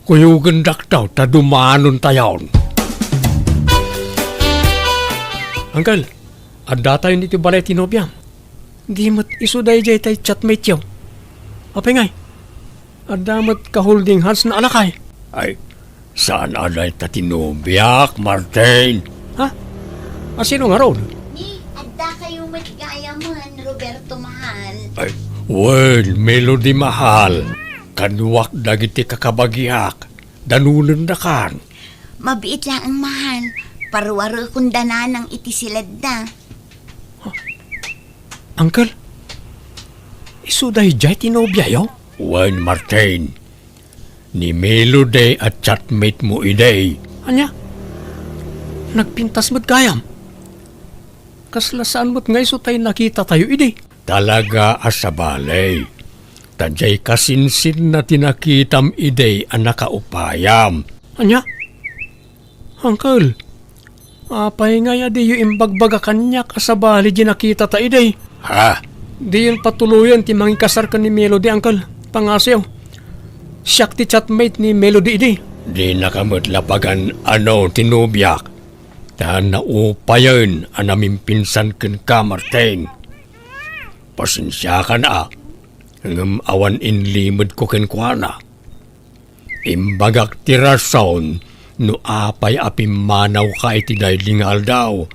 Kuyogendak daw ta dumanontayon. Uncle, addatayon iti balay ti nobiam. Di met isu daydiay tay chatmate-yo. Apay ngay? Adda met ka-holding hands-na a lakay. Ay, saan a dayta ti nobiak, Martin? Ha? A, sino ngarud? Ni, addakayo met gayamen, Roberto mahal. Ay, wen, Melody mahal. Kaduak dagiti kakabagiak. Danonendakan. Mabiit laeng, mahal. Paruarekon da nanang iti siledda. Uncle, isu daydiay ti nobiayo? Wen, Martin. Ni Melody a chatmate mo idi. Ania? Nagpintas met gayam? Kasla saan met nga isu tay nakitatayo idi? Talaga a sabali. Ta diay kasinsinna ti nakitam idi a nakaupayam. Ania? Uncle, apay ngay a diyo imbagbaga kaniak a sabali di nakitata idi? Ha? Diyon patuloyen ti mangikasar ken ni Melody, Uncle. Pangasiw. Siak ti chatmate ni Melody idi. Dinaka met la pagan-ano ti nobiak. Ta naupayen a namimpinsan kenka, Martin. Pasensiakan a, ngem awan inlimedko kenkuana. Imbagak ti rason no apay a pimmanawka iti daydi nga aldaw.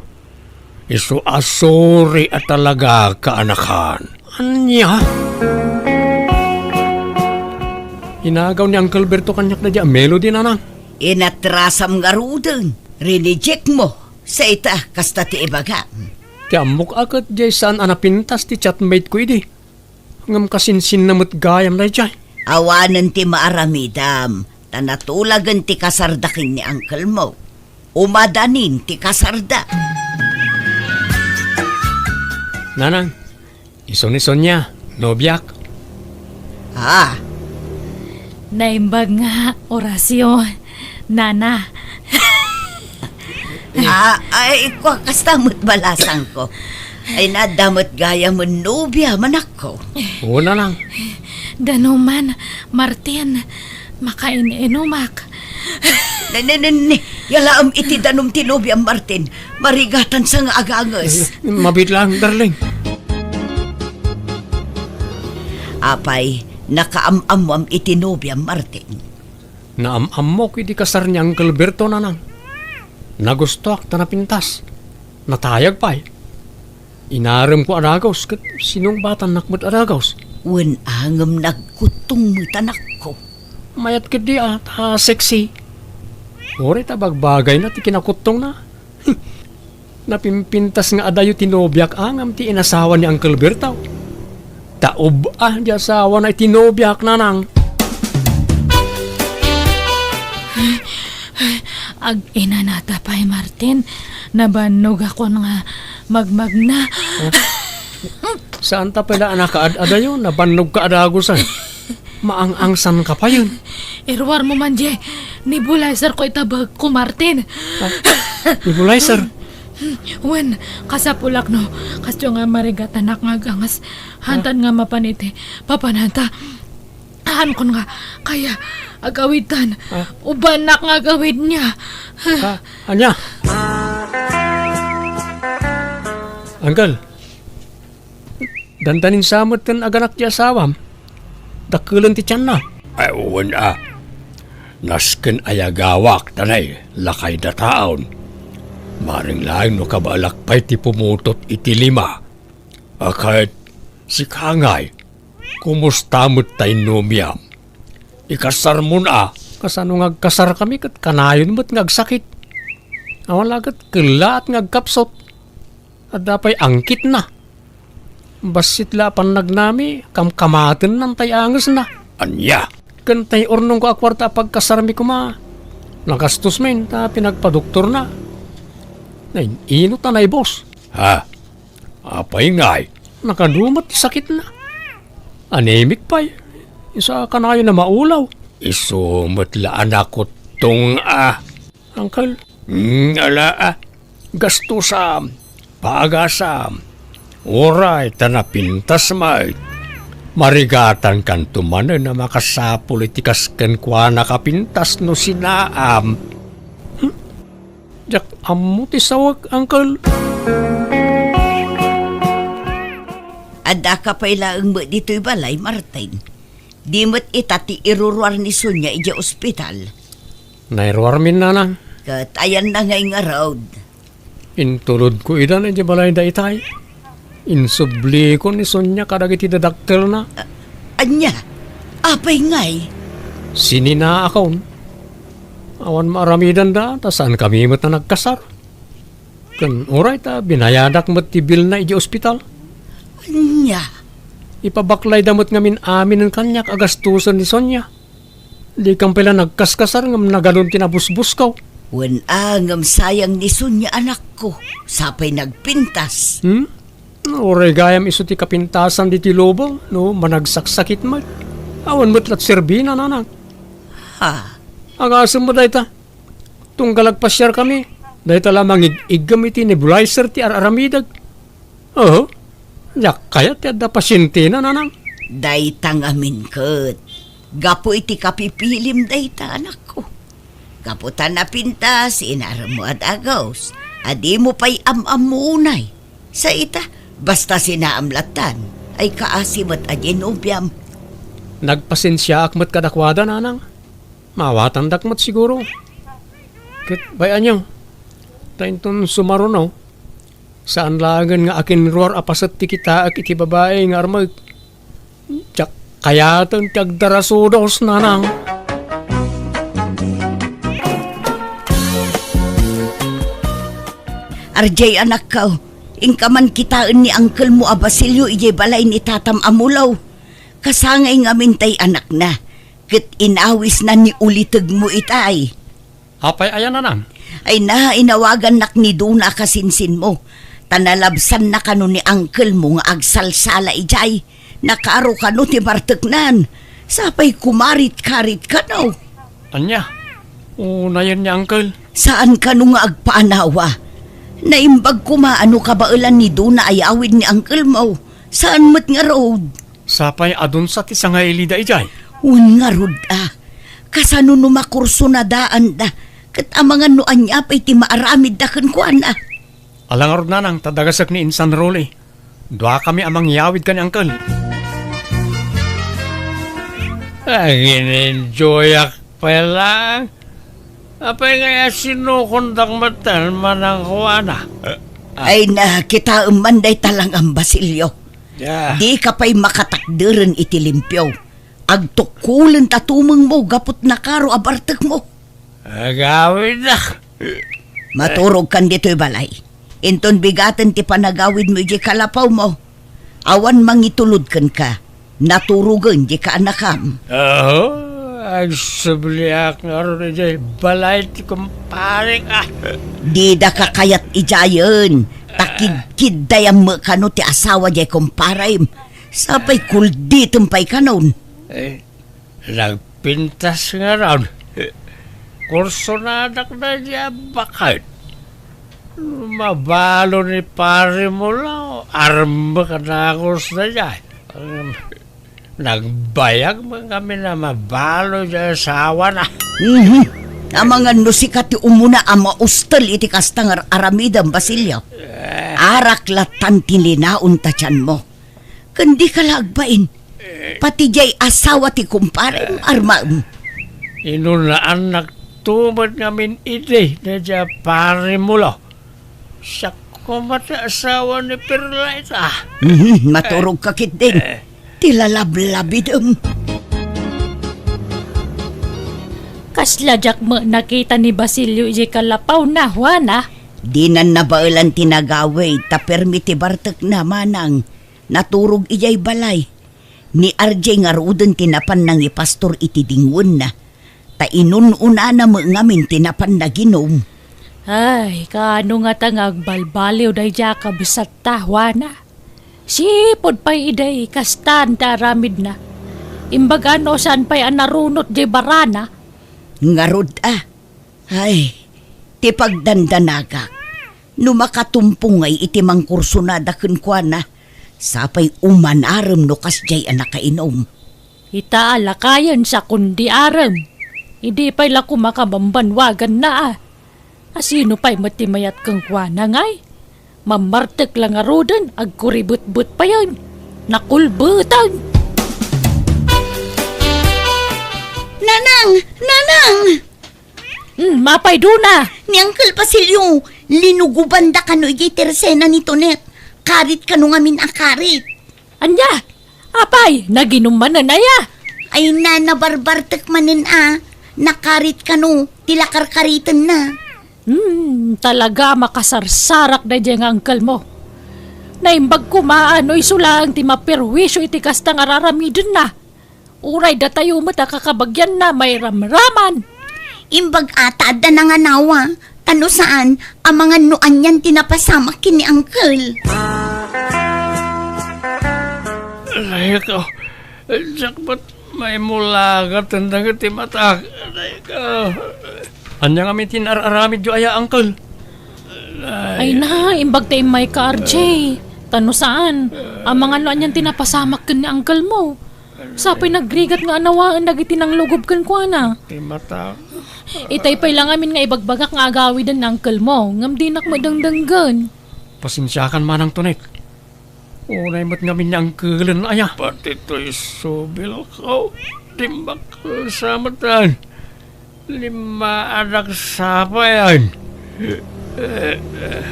Isu a sorry a talaga, kaanakan. Ania? Inagaw ni Uncle Berto kaniak daydi a Melody, nanang. Inatrasam ngaruden, rineject mo. Sa ita, kasta ti ibagam. Ti ammok a ket diay saan a napintas ti chatmate ko idi. Ngem kasinsinna met gayam daydiay. Awanen ti maaramidam, ta natulagen ti kasarda ken ni uncle mo. Umadanin ti kasarda. Nanang, isu ni Sonia, nobiak. Ah. Naimbag nga, Horacio. Nana. Ah, ay, kua, kasta met balasangko. Ay, nadda met gayamen nobia, manakko. Oo, nanang. Danuman, Martin, Makain-inumak. Ne, ne, ne, ne. Yalaem iti danum ti nobiam, Martin. Marigatan sa nga aganges. Eh, mabiit lang, darling. Apay, nakaam-ammoam iti nobiam, Martin? Naam-ammok iti kasar ni Uncle Berto, nanang. Nagustoak ta napintas. Natayag pay. Inaremko a dagus ket sinungbatannak met a dagus. Wen a ngem nagkuttong met, anakko. Mayat ketdi a, ta sexy. Uray ta bagbagayna ti kinakuttongna. Napimpintas nga adayo ti nobiak a ngem ti inasawa ni Uncle Berto. Taub a di asawana iti nobiak, nanang. Ag-inanata pay, Martin. Nabannogakon nga magmagna. Saan ta pala a nakaad-adayo? Nabannogka a dagusan. Maang-angsanka payen. Iruarmo man diay nebulizer ko ita bagko, Martin. Ah, nebulizer? Wen, kasapulak no, kasdiay nga marigatanak nga aganges. Hantad nga mapan iti papananta. Haankon nga, kaya, agawidtan. Ah. Ubanak nga agawidna. Ah, ania? Uncle, dandanin sa met ken aganak ti asawam. Dakkelen ti tianna. Ay, wen a. Nasken a yagawak, ta nay, lakay dataon. Maring laeng no kabaelak pay ti pumutot iti lima. A ket, sika ngay, kumusta met tay nobiam? Ikasarmon a. Kasano nga agkasarkami ket kanayon met nga agsakit? Awan la ket kellaat nga agkapsut. Adda pay angkitna. Bassit la a pannagnami, kamkamatennan tay angesna. Ania? Ken tay urnongko a kuarta a pagkasarmi koma, nagastos met ta pinagpadoktorna. Nay, ino ta naibus? Ha? Apay ngay? Nakadu met ti sakitna. Anemic pay. Isu a kanayon a maulaw. Isu met la a nakuttong a. Uncle? Hmm, ala, ah. Gastusam, pagasam. Uray ta napintas met. Marigatankanto manen a makasapul iti kas kenkuana a pintas no sinaam. Hmm? Diak ammo ti sawek, Uncle. Addaka pay laeng met ditoy balay, Martin. Di met ita ti iruruar ni Sonia idiay ospital. Nairuarmin, nanang. Ket ayanna ngay ngarud? Intulodko idan idiay balayda itay. Insublikon ni Sonia kadagiti dadakkelna. A-, ania? Apay ngay? Sininaakon. Awan maaramidanda, ta saankami met a nagkasar. Ken uray ta binayadak met ti bilna idiay ospital. Ania? Ipabaklayda met ngamin aminen kaniak a gastusen ni Sonia. Dikam pay la nagkaskasar ngem nagadun ti nabusbusko. Wen a, ngem sayang ni Sonia, anakko. Sapay nagpintas. Hmm? Uray gayam isu ti kapintasan ditoy lubong, no, managsaksakit met. Awan met la ti serbina, nanang. Ha? Agasem met dayta. Tunggal agpasiarkami, dayta la mangig-iggem iti nebulizer ti ar-aramidek. Oo, diak kayat ti adda pasientena, nanang. Dayta ngamin ket gapu iti kapipilim dayta, anakko. Gapu ta napintas, inaremmo a dagus, a dimo pay am-ammo unay. Sa ita, basta sinaam lattan, ay kaasi met a diay nobiam. Nagpasensiaak met kadakuada, nanang. Maawatandak met siguro. Ket bay-anyo, ta inton sumaruno, saan laengen nga akinruar a paset ti kitaek iti babai nga armek. Diak kayaten ti agdarasudos, nanang. Arjay, anakko, inka man kitaen ni uncle mo a Basilio idiay balay ni tatam a Mulo. Kasangay ngamin tay anakna, ket inawisna ni ulitegmo itay. Apay aya, nanang? Ay na, inawagannak ni Dona a kasinsinmo, ta nalabsanna kano ni uncle mo nga agsalsala idiay. Nakaaro kano ti marteknan. Sapay kumarit-karit kano. Ania? Unayen ni uncle? Saan kano nga agpaanawa? Naimbag koma a no kabaelan ni Dona a yawid ni uncle mo. Saan met ngarud? Sapay adun sa ti sangailida idiay? Wen ngarud a. Kasano no makursunadaanda? Ket amangan no ania pay ti maaramidda kenkuana? Ala ngarud, nanang, ta dagasek ni Insan Rolly. Duakami a mangyawid ken ni Uncle. Agin-enjoyak pay laeng. Apay ngay a sinukondak metten, manang Juana? Ay, nakitaem man dayta lang, Basilio. Ya. Dika pay makatakderen iti limpio. Agtukkolen ta tumengmo gapu ti nakaro a bartekmo. Agawidak. Maturogkan ditoy balay. Inton bigaten ti panagawidmo idiay kalapawmo, awan mangitulod kenka. Naturogen diay kaanakam. Aho, agsubliak ngarud idiay balay ti kumparek, a. Didaka kayat idiayen, ta kidkiddayam met kano ti asawa diay kumparem. Sapay kulditem pay kanon. Eh, Nagpintas ngarud. Kursonadak daydiay a baket. Mabalo ni Pari Mula, armek a dagus daydiay. Nagbayag met ngamin a mabalo diay asawana. Mhm. Amangan no sika ti umuna a maustel iti kasta nga ar-aramidem, Basilio. Eh. Arak lattan ti linaon ta tianmo. Ken dika la agbain. Pati diay asawa ti kumparem, armaem. Inunaannakto met ngamin idi daydiay a Pari Mula. Siak koma ti asawa ni Perlaita. Mhm, maturogka ketdin. Eh. Ti lalablabidem. Kasla diak met nakita ni Basilio idiay kalapawna, Juana. Dinan nabaelan ti nagawid, ta permi ti bartekna, manang. Naturog idiay balay. Ni R J ngaruden ti napan nangipastor iti dingwenna, ta inun-unana met ngamin ti napan naginum. Ay, kaano ngata nga agbalbaliw daydiay a kabsatta, Juana? Sipud pay idi kastan ti aramidna. Imbag a no saan pay a narunot diay barana. Ngarud a, Ay, ti pagdandanagak, no makatumpong ngay iti mangkursunada kenkuana, sapay umanarem no kasdiay a nakainum. Ita a lakayen sa kundi arem. Idi pay la koma kabambanwaganna a. Asino pay met ti mayat kenkuana ngay? Mammartek la ngaruden, agkuribetbet payen. Nakulbeten. Nanang! Nanang! Hmm, mapay duna! Ni Uncle Basilio, linugobanda kano idiay tersena ni Tonet. Karit kano ngamin a karit. Ania? Apay, naginum manen aya? Ay na, nabarbartek manen a. Nakarit kano, ti lakarkaritenna. Hmm, talaga makasarsarak daydiay nga uncle mo. Naimbag koma a no isu laeng ti maperwisyo iti kasta nga raramidenna. Uray datayo met a kakabagianna mairamraman. Imbag a ta adda nanganawa, ta no saan, amangan no anian ti napasamak ken ni Uncle. Aray ko, diak met maimulagat dagiti matak. Aray ko. Ania ngamin ti inar-aramidyo aya, Uncle? Ay na, imbag ta immayka, R J. Ta no saan, amangan no anian ti napasamak ken ni uncle mo. Sapay nagrigat nga anawaen dagiti nanglugob kenkuana. Ti mata. Itay pay la ngamin nga ibagbagak nga agawiden ni uncle mo, ngem dinak met dengdenggen. Pasensiakan manang Tonek. Unay met ngamin ni uncle-en aya. Pati toy subil ko, dinak sa metten. Limmaadak sapayan.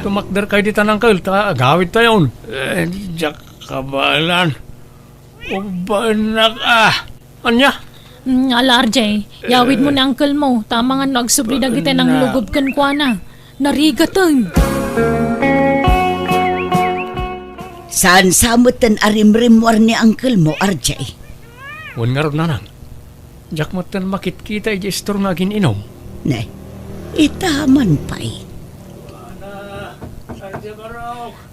Tumakderkay ditan, uncle, ta agawidtayon. Eh, diak kabaelan. Ubbaennak a. Ania? Mm, ala, R J, yawidmo ni uncle mo, ta amangan no agsubli dagiti nanglugob kenkuana. Narigaten. Saan sa metten a rimrimmuar ni uncle mo, R J? Wen ngarud, nanang. Diak metten makitkita idiay istor nga agin-inum. Ne, ita man pay.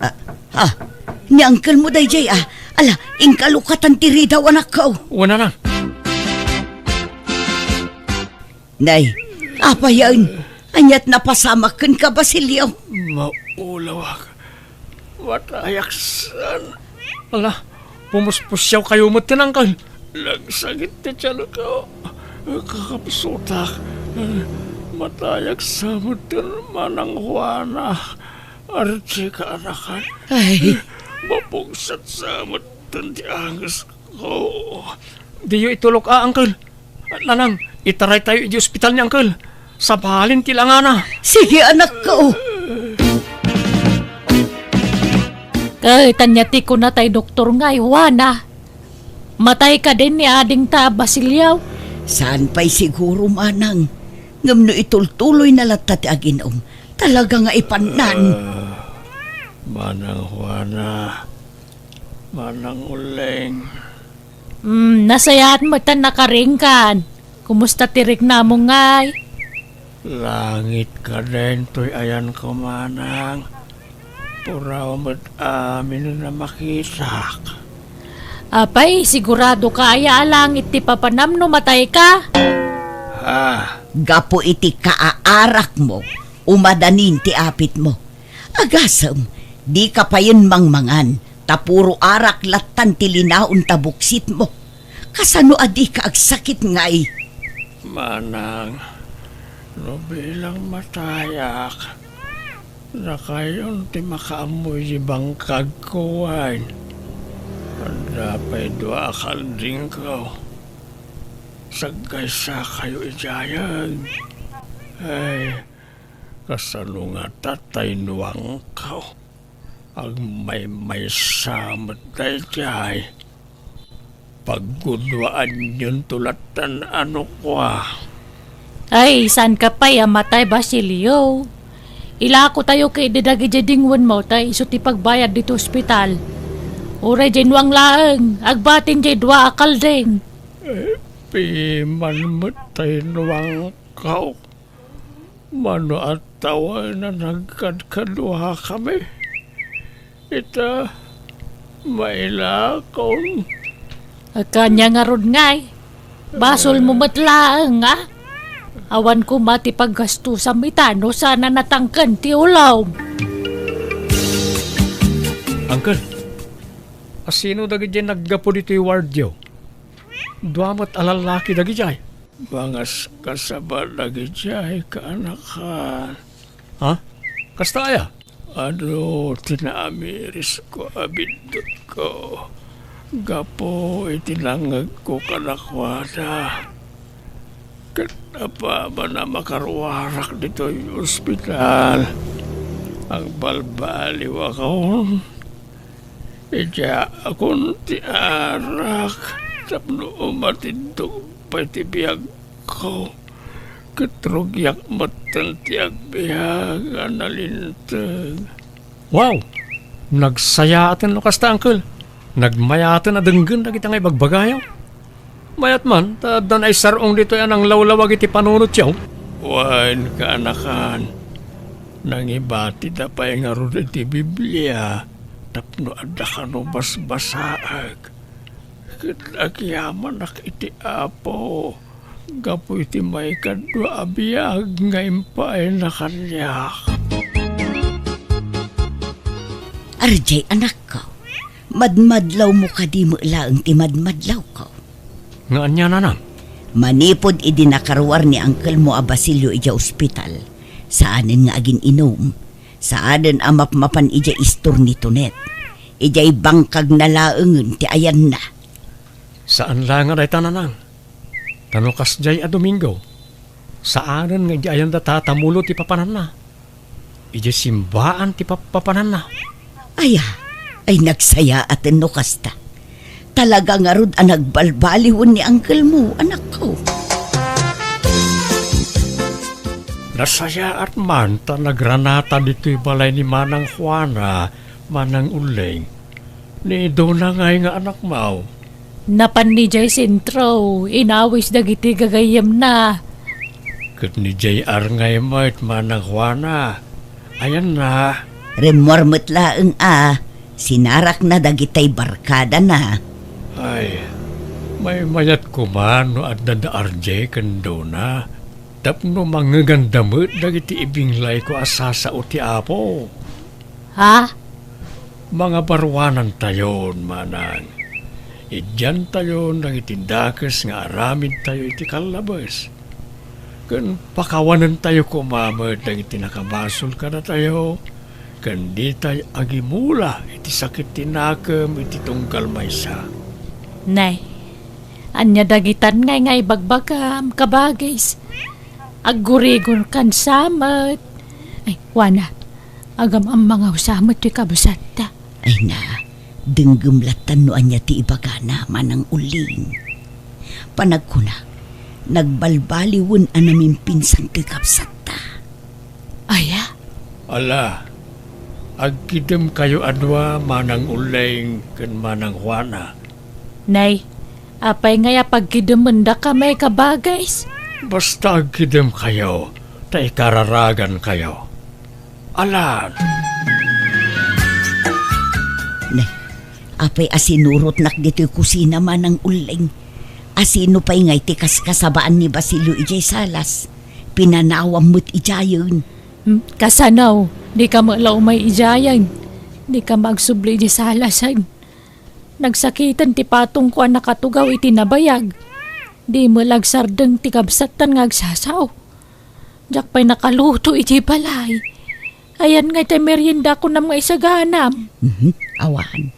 Ah, ah, ni uncle mo daydiay, ah. Ala, inkalukatan ti ridaw, anakko. Wen, nanang. Nay, apayen, aniat napasamak kenka, Basilio? Maulawak. Matayak san. Ala, pumuspusiawkayo metten, uncle. Nagsakit ti tianko. Kakabsutak, matayak sa metten, Manang Juana. Ardi kaanakan. Ay. Mapugset sa metten ti angesko. Diyo itulok a, Uncle. Nanang, itaraytayo iti ospital ni Uncle. Sabalin ti langana. Sige, anakko. Ket ania ti kuna tay doktor ngay, Juana? Matay kadin ni adingta a Basilio? Saan pay siguro, manang. Ngem no itultuloyna latta ti agin-om, talaga nga ipannan. Ah, Manang Juana, Manang Uling. Hmm, nasayaat met a nakaringkan. Kumusta ti riknamo ngay? Langit kadin toy ayanko, manang. Puraw met amin a makitak. Apay, sigurado ka aya a langit ti papanam no matay ka? Ah. Gapu iti kaaarakmo, umadanin ti apitmo. Agasem, dika payen mangmangan, ta puro arak lattan ti linaon ta buksitmo. Kasano a dika agsakit ngay? Manang, no bilang matayak, dakayon ti makaammo iti bangkagko wen. Adda pay dua a kaldingko. Saggaysakayo idiayen. Ay, kasano ngata tay nuangko? Agmaymaysa met daydiay. Pagguduaanyonto lattan a nukua. Ay, saan ka pay a matay, Basilio? Ilakotayo ketdi dagidiay dingwenmo ta isu ti pagbayad ditoy ospital. Uray diay nuang laeng, agbatin diay dua a kalding. Eh, piman met tay nuangko. Mano a tawen a nagkadkaduakami? Ita, mailakon. Ania ngarud ngay? Basolmo met laeng, a? Awan koma ti paggastusam ita no saan a natangken ti ulom. Uncle, asino dagidiay naggapu ditoy wardyo? Dua met a lallaki dagidiay. Mangaskasaba dagidiay kaanakan. Ha? Kasta aya? Adu ti naamirisko a biddutko gapu iti nangngegko kadakuada. Ket apaman a makaruarak ditoy ospital, agbalbaliwakon. Idiaakon ti arak tapno umatidto pay ti biagko, ket rugiak metten ti agbiag a nalinteg. Wow! Nagsayaaten no kasta, Uncle. Nagmayaten a denggen dagiti nga ibagbagayo. Mayat man, ta adda naisar-ong ditoy a nanglawlawag iti panunotyo. Wen, kaanakan, nangibatida pay ngarud iti Biblia tapno adda kano basbasaek. Ket agyamanak iti Apo gapu iti maikadua a biag nga impaayna kaniak. Ardiay, anakko, madmadlawmo kadi met laeng ti madmadlawko? Nga ania, nanang? Manipud idi nakaruar ni angkelmo a Basilio idiay ospital, saanen nga agin-inum, saanen a mapmapan idiay istor ni Tonet. Idiay bangkagna laengen ti ayanna. Saan laeng a dayta, nanang. Ta no kasdiay a Domingo, saanen nga idiay ayanda tatamulo ti papananna. Idiay simbaan ti pappapananna. Aya, ay nagsayaaten no kasta. Talaga ngarud a nagbalbaliwen ni angkelmo, anakko. Nasayaat man ta nagranata ditoy balay ni Manang Juana, Manang Uling. Ni Dona ngay nga anakmo? Napan idiay sentro, inawis dagiti gagayyemna. Ket ni J R ngay met, Manang Juana. Ayanna? Rimmuar met laeng a, sinarakna dagitay barkadana. Ay, maymayat koma no adda da R J ken Dona, tapno mangngeganda met dagiti ibinglayko a sasao ti Apo. Ha? Mangabaruanantayon, manang. Idiantayon dagiti dakes nga aramidtayo iti kallabes, ken pakawanentayo koma met dagiti nakabasol kadatayo, ken ditay agimula iti sakit ti nakem iti tunggal maysa. Nay, ania dagitan ngay nga ibagbagam, kabagis? Aggurigon kan sa met. Ay, kuana, agam-ammang sa met ti kabsatta. Ay na, denggem lattan no ania ti ibagana, Manang Uling. Panagkuna, nagbalbaliwen a namimpinsan ti kabsatta. Aya? Ala, agkidemkayo a dua, Manang Uling ken Manang Juana. Nay, apay ngay a pagkidemendakami, kabagis? Basta agkidemkayo, ta ikararagankayo. Alan! Nay, apay a sinurotnak ditoy kusina, Manang Uling? Asino pay ngay ti kaskasabaan ni Basilio idiay salas? Pinanawam met idiayen. Hmm, kasano? Dika met la umay idiayen. Dika met agsubli idiay salasen. Nagsakiten ti patongko a nakatugaw iti nabayag. Di met la agsardeng ti kabsattan nga agsasao. Diak pay nakaluto iti balay. Ayan ngay ti merienda kunam nga isaganam. Mhm, awan.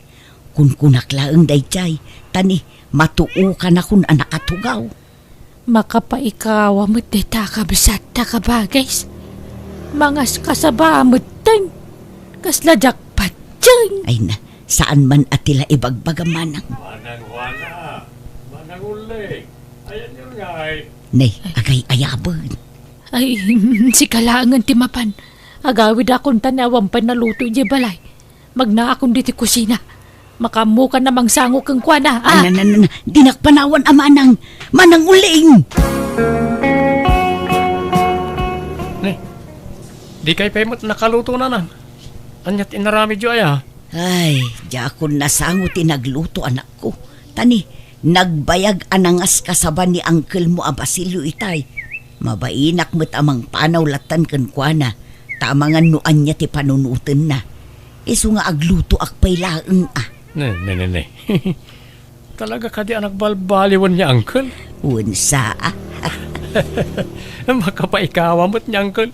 Kunkunak laeng daydiay, ta ni, matuokanakon a nakatugaw. Makapaikawa met dayta kabsatta, kabagis. Mangaskasaba metten. Kasla diak patien. Ay na, saan man a ti la ibagbaga, Manang. Manang Juana, Manang Uling, ayanyo ngay. Nay, agay-ayaben. Ay, sika laengen ti mapan. Agawidakon ta ni awan pay naluto idiay balay. Magnaakon ditoy kusina. Makaammokan a mangsango kenkuana, a? Na, na, na, na. Dinak panawan a Manang. Manang Uling! Nay, dikay pay met nakaluto, Nanang. Ania ti inaramidyo aya? Ay, diakon nasango ti nagluto, anakko. Ta ni, nagbayag a nangaskasaba ni angkelmo a Basilio itay. Mabainak met a mangpanaw lattan kenkuana, ta amangan no ania ti panunotenna. Isu nga aglutoak pay laeng a. Ne, ne, ne, ne. Talaga kadi a nagbalbaliwen ni Uncle? Wen sa. Makapaikawa met ni Uncle.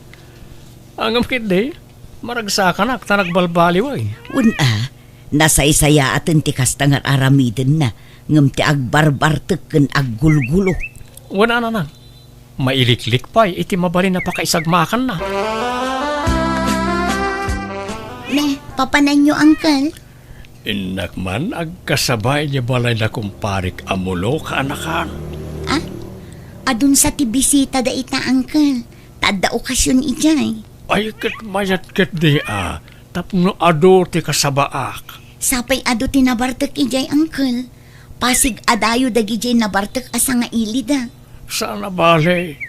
Ngem ketdi, maragsakanak ta nagbalbaliwen. Wen a, nasaysayaaten ti kasta nga ar-aramidenna, ngem ti agbarbartek ken aggulgulo. Wen a, Nanang, mailiklik pay iti mabalin a pakaisagmakanna. Ne, papananyo, Uncle? Innak man agkasaba idiay balay da kumparik a Mulo, kaanakan. Ah? Adun sa ti bisita dayta, Uncle. Ta adda okasion idiay. Ay, ket mayat ketdi a, tapno adu ti kasabaak. Sapay adu ti nabartek idiay, Uncle. Pasig a dayo dagidiay nabartek a sangailida. Saan a bale,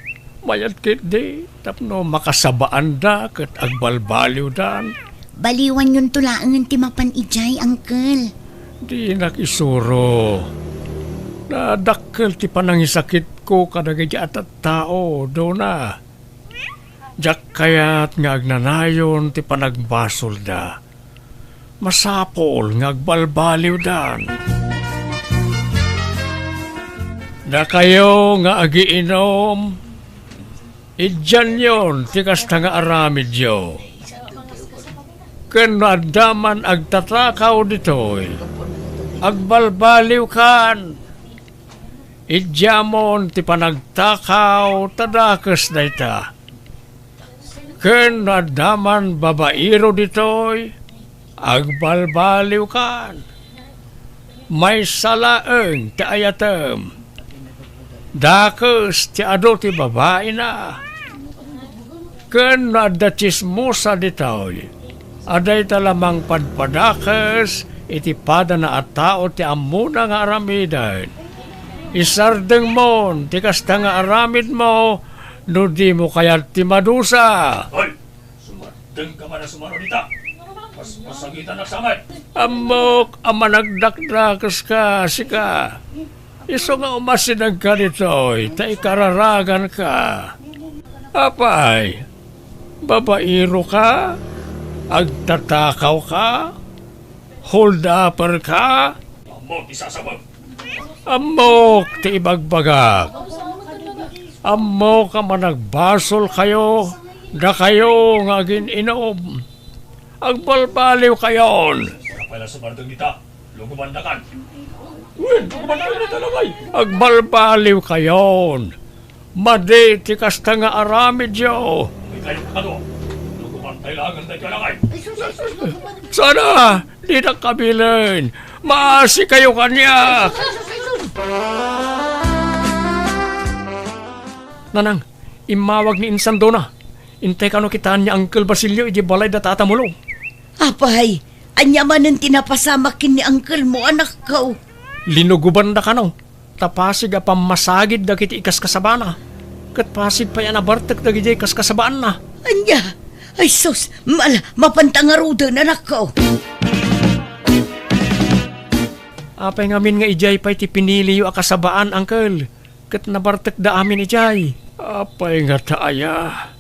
mayat ketdi tapno makasabaanda ket agbalbaliwdan. Baliwanyonto laengen ti mapan idiay, Uncle. Dinak isuro. Nadakkel ti panangisakitko kadagiti a tattao, Dona. Diak kayat nga agnanayon ti panagbasolda. Masapul nga agbalbaliwdan. Dakayo nga agiinum, idianyon ti kasta nga aramidyo. Ken no adda man agtatakaw ditoy, agbalbaliwkan. Idiamon ti panagtakaw ta dakes dayta. Ken no adda man babairo ditoy, agbalbaliwkan. Maysa laeng ti ayatem. Dakes ti adu ti babaina. Ken no adda tsismosa ditoy, a dayta la mangpadpadakes iti padana a tao ti ammona nga aramiden. Isardengmon ti kasta nga aramidmo no dimo kayat ti madusa. Hoy! Sumardengka man a sumano dita! Mas masagitanak sa met! Ammok a managdakdakeska, sika. Isu nga umasidegka ditoy, ta ikararaganka. Apay, babairoka? Agtatakawka? Hold-upperka? Ammok ti sasabam. Ammok ti ibagbagak. Ammok a managbasolkayo, dakayo nga agin-inom. Agbalbaliwkayon. Apay la sumardeng dita? Lugobandakan. Wen, lugobandakan dita, lakay. Agbalbaliwkayon. Madi ti kasta nga aramidyo. Ikayo kakado. Lugobantay laengen daytoy, lakay. Sana, dinak kabilen. Maasikayo kaniak. Nanang, immawag ni Insandona. Intay kano kitaan ni Uncle Basilio idi balay da Tata Mulong. Apay, ania manen ti napasamak ken ni uncle mo, anakko? Linugobanda kano, ta pasig a pammasagid dagiti ikaskasabana, ket pasig pay a nabartek dagidiay kaskasabaanna. Ania? Ay sus, mala, mapanta ngaruden, anakko. Apay ngamin nga idiay pay ti piniliyo a kasabaan, uncle? Ket nabartekda amin idiay. Apay ngata aya?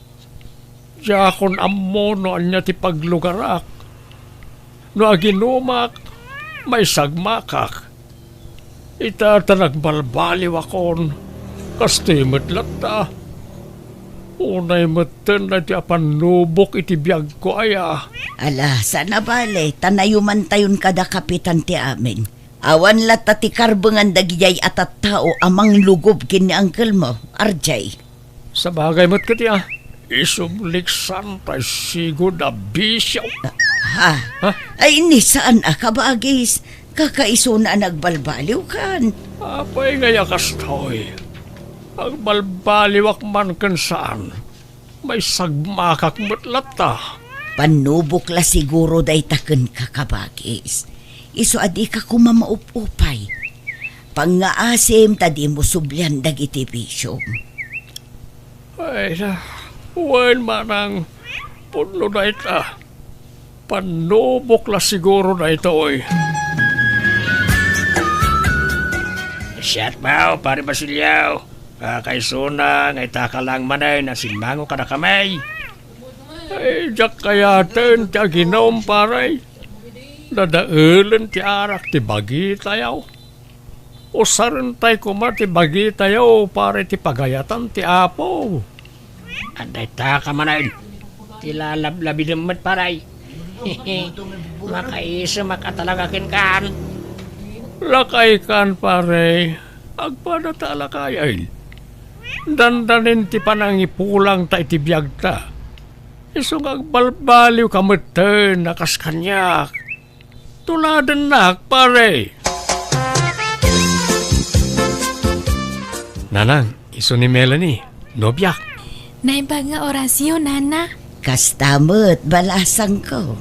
Diakon ammo no ania ti paglugarak. No aginumak, maisagmakak. Ita ta nagbalbaliwakon, kastoy met latta. Unay metten daytoy a pannubok iti biagko aya. Ala, saan a bale, ta nayumantayon kada kapitan ti amin. Awan latta ti karbengan dagidiay a tattao a manglugob ken ni uncle mo, R J. Sabagay met ketdi a, isubliksan tay sigud a bisio. Ha? Ha? Ay, ni saan a kabagis, kakaisuna a nagbalbaliwkan. Apay ngay a kastoy? Agbalbaliwak man ken saan. Maisagmakak met latta. Pannubok la siguro dayta kenka, kabagis. Isu a dika koma maup-upay. Pangngaasim ta dimo sublian dagiti bisiom. Ay na, wen manang pudno dayta. Pannubok la siguro daytoy. Siak, Pare Basilio. Kakaisuna nga itaka laeng manen a simmango kadakami. Ay, diak kayaten ti aginum, pare. Dadaelen ti arak ti bagitayo. Usarentay koma ti bagitayo, pare, ti pagayatan ti Apo. Adda itaka manen ti lalablabidem met, pare. Makaisimak a talaga kenkan. Lakaykan, pare. Agpada ta a lakayen. Dandanin ti panangipulangta iti biagta. Isu nga agbalbaliwka metten a kas kaniak. Tuladennak, pare. Nanang, isu ni Melanie, nobiak. Naimbag nga orasyo, nana. Kasta met, balasangko.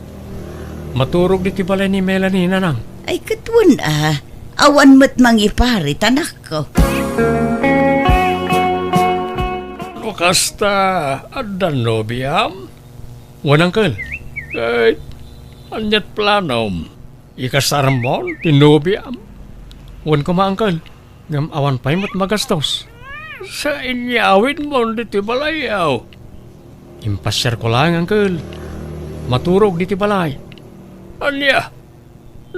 Maturog ditoy balay ni Melanie, nanang. Ay, ket wen a. Awan met mangiparit, anakko. No kasta, adda nobiam? Wen, uncle. Ket, aniat planom? Ikasarmon ti nobiam? Wen koma, uncle. Ngem awan pay met magastos. Sa inyawidmon ditoy balayyo. Impasiarko laeng, uncle. Maturog ditoy balay. Ania?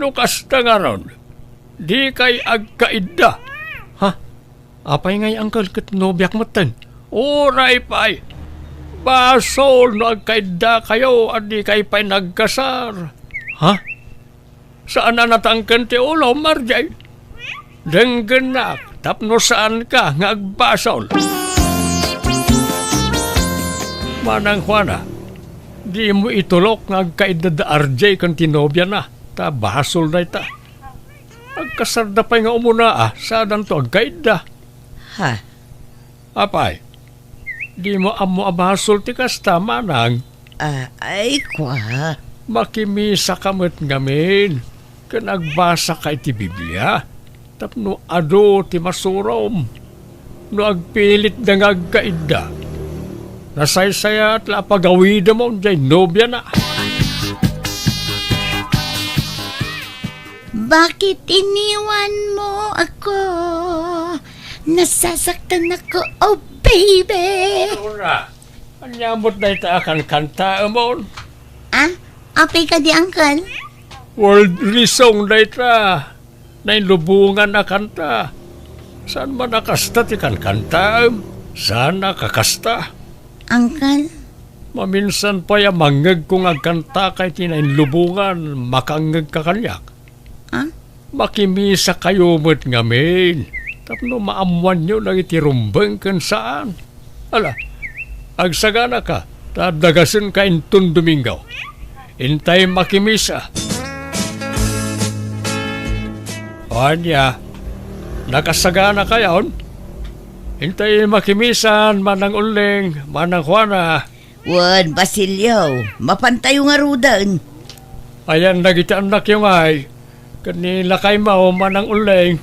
No kasta ngarud, dikay agkaidda. Ha? Apay ngay, uncle, ket nobiak metten? Uray pay. Basol no agkaiddakayo a dikay pay nagkasar. Ha? Saan a natangken ti ulom, R J? Denggennak tapno saanka nga agbasol. Manang Juana, dimo itulok nga agkaidda da R J ken ti nobiana, ta basol dayta. Agkasarda pay nga umuna a, saandanto agkaidda. Ha? Apay, dimo ammo a basol ti kasta, manang? Ah, ay, kua. Makimisaka met ngamin ken agbasaka iti Biblia tapno adu ti masurom. No agpilitda nga agkaidda, nasaysayaat la a pagawidemon diay nobiana. Bakit iniwan mo ako? Nasasaktan ako, oh baby. Luna, ania met dayta a kankantaemon? Ah, apay kadi, uncle? World song dayta. Nailubongan a kanta. Saan man a kasta ti kankantaem? Saan a kakasta? Uncle? Maminsan pay a mangngegko nga agkantaka iti nainlubongan, makaangngegka kaniak. Ah? Makimisakayo met ngamin tapno maammoanyo dagiti rumbeng ken saan. Ala, agsaganaka, ta adda gasenka inton Domingo. Intay makimisa. O ania, nakasaganakayon? Intay makimisan, Manang Ulleng, Manang Juana. Wen, Basilio, mapantayo ngaruden. Ayan dagiti annakyo ngay, ken ni lakaymo, Manang Ulleng.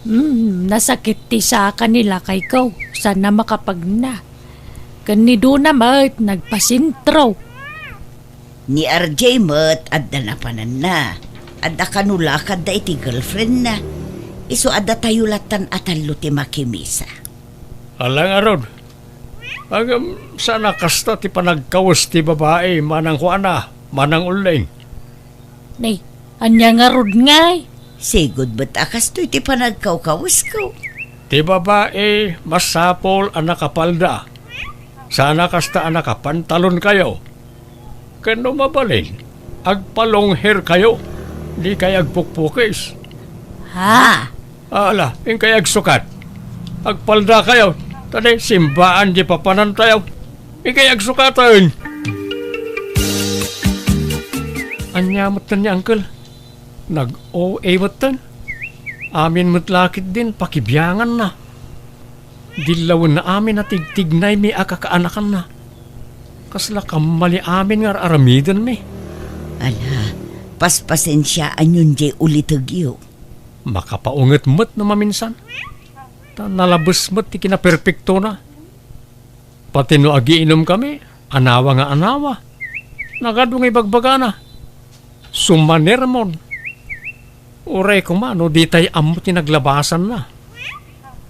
Hmm, nasakit ti saka ni lakayko, saan a makapagna. Ken ni Dona met, nagpasentro. Ni R J met, adda napananna. Adda kano lakadda iti girlfriendna. Isu a datayo lattan a tallo ti makimisa. Ala ngarud, ngem saan a kasta ti panagkawes ti babai, Manang Juana, Manang Ulleng. Nay, ania ngarud ngay? Sigud met a kastoy ti panagkawkawesko. Ti babai, masapul a nakapalda. Saan a kasta a nakapantalonkayo. Ken no mabalin, agpa-long hairkayo, dikay agpukpukis. Ha? Ala, inkay agsukat. Agpaldakayo, ta di simbaan di papanantayo. Inkay agsukaten. Ania metten ni Uncle? Nag-O A metten. Amin met la ketdin pakibianganna. Dillawenna amin a tigtignaymi a kakaanakanna. Kasla kammali amin nga ar-aramidenmi. Ala, paspasensiaanyon diay ulitegyo. Makapaunget met no maminsan. Ta nalabes met ti kinaperpektona. Pati no agiinumkami, anawa nga anawa. Nagadu nga ibagbagana. Sumanermon. Uray koma no ditay ammo ti naglabasanna.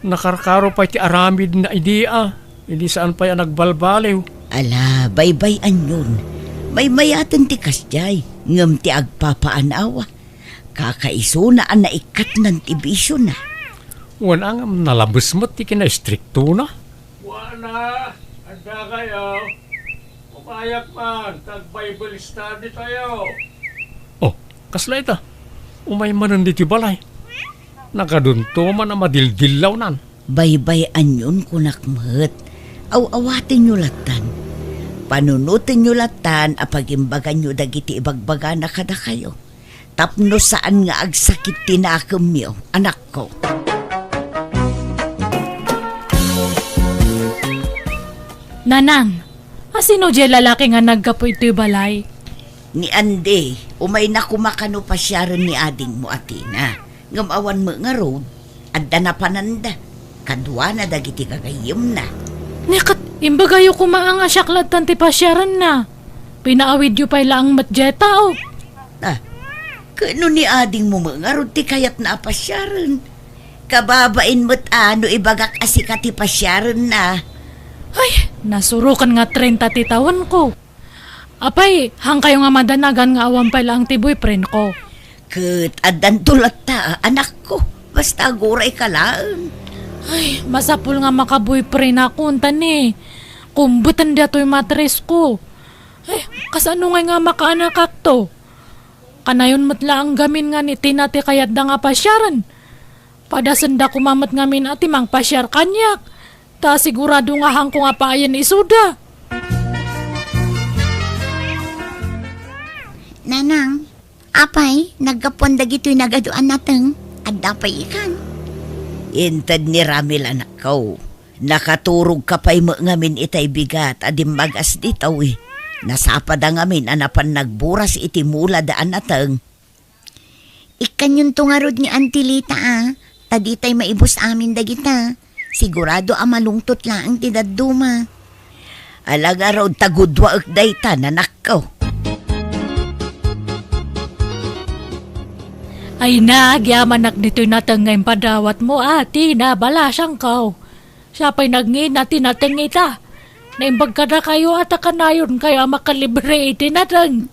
Nakarkaro pay ti aramidna idi a, idi saan pay a nagbalbaliw. Ala, baybay-anyon. Maymayaten ti kasdiay, ngem ti agpapaanawa. Kakaisuna a naikkatnan ti bisiona. Wen, ngem nalabes met ti kinaistriktona. Wana, adda kayo. Umayak man, tag-Bible study tayo. Oh, kasla ita? Umay manen ditoy balay. Nakadunto man a madildillawnan. Baybay-anyon kunak met. Aw-awatenyo lattan. Panunotenyo lattan a pagimbaganyo dagiti ibagbagana kadakayo. Tapno saan nga agsakit ti nakemyo, anakko. Nanang, asino diay lalaki nga naggapu itoy balay? Ni Andy, umayna koma kano pasiaren ni adingmo a Tina. Ngem awan met ngarud, adda napananda. Kaduana dagiti gagayyemna. Ni ket, imbagayo koma nga siak lattan ti pasiarenna. Pinaawidyo pay laeng met diay tao. Ah, ket no ni adingmo met ngarud ti kayatna a pasiaren, kababain met a no ibagak a sika ti pasiarenna. Ay, nasuroken nga trenta ti tawenko. Apay, haankayo nga madanagan nga awan pay laeng ti boyfriendko? Ket addanto latta, anakko. Basta agurayka laeng. Ay, masapul nga maka-boyfriendakon, ta ni, kumbeten daytoy matrisko. Ay, kasano ngay nga makaanakakto? Kanayon met laeng gamin nga ni Tina ti kayatda nga pasiaren. Padasenda koma met ngamin a ti mangpasiar kaniak, ta sigurado nga haanko nga paayen isuda. Nanang, apay, naggapuan dagitoy nagadu a nateng? Adda pay ikan? Inted ni Ramil, anakko. Nakaturogka pay met ngamin itay bigat a dimmagas ditoy. Nasapada ngamin a napan nagburas iti mulada a nateng. Ikkanyonto ngarud ni Auntie Lita, a, ta ditay maibus amin dagita. Sigurado a malungtot laeng ti dadduma. Ala ngarud ta gudwaek dayta, nanakko. Ay, nagyamanak ditoy nateng nga impadawatmo, a, Tina, balasangko. Siak pay nagngina ti nateng ita. Naimbag kadakayo a ta kanayonkayo a makalibre iti nateng.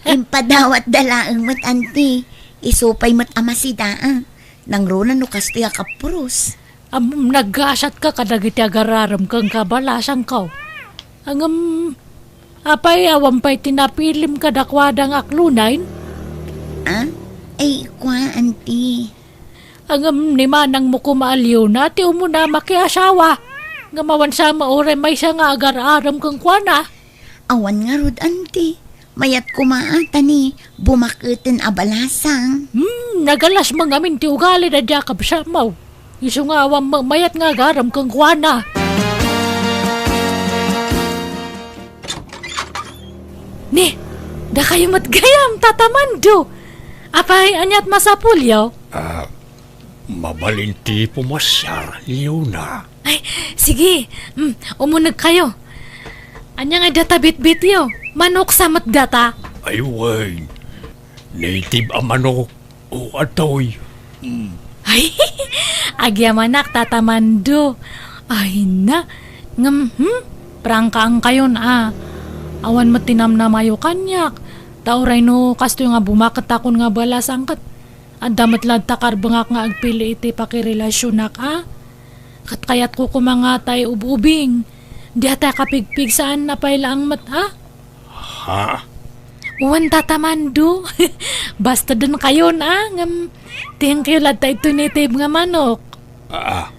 Impadawatda laeng met, anti. Isu pay met a masida, a. Nangruna no kastoy a kapuros. Am, naggasatka kadagiti agar-arem ken kabalasangko. Ngem, apay, awan pay ti napilim kadakuada nga aklunaen? Ah? Ay, kua, anti. Ngem ni manangmo koma a Leona ti umuna makiasawa. Ngem awan sa mauray maysa nga agar-arem kenkuana. Awan ngarud, anti. Mayat koma a ta ni bumaketen a balasang. Hmm, nagalas man ngamin ti ugali da diak kabsatmo. Isu nga awan ma-, mayat nga agar-arem kenkuana. Ni, dakayo met gayam, Tata Mando. Apay, aniat masapulyo? Ah, mabalin ti pumasiar, Leona. Ay, sige. Mm, umunegkayo. Ania nga data bitbityo? Manok sa met data? Ay, wen. Native a manok. O, atoy. Mm. Ay, agyamanak, Tata Mando. Ay na. Ngem, hmm? Prangkaankayon, a. Awan met ti namnamayo kaniak. Ta uray no kastoy nga bumaketakon nga balasang ket adda met latta karbengak nga agpili iti pakirelasionak, a. Ket kayatko koma nga tay ub-ubing. Diatay kapigpig saan a pay laeng met, a? Ha? Wen, Tata Mando. Basta denkayon, a, ngem thank you latta iti native nga manok. Ah,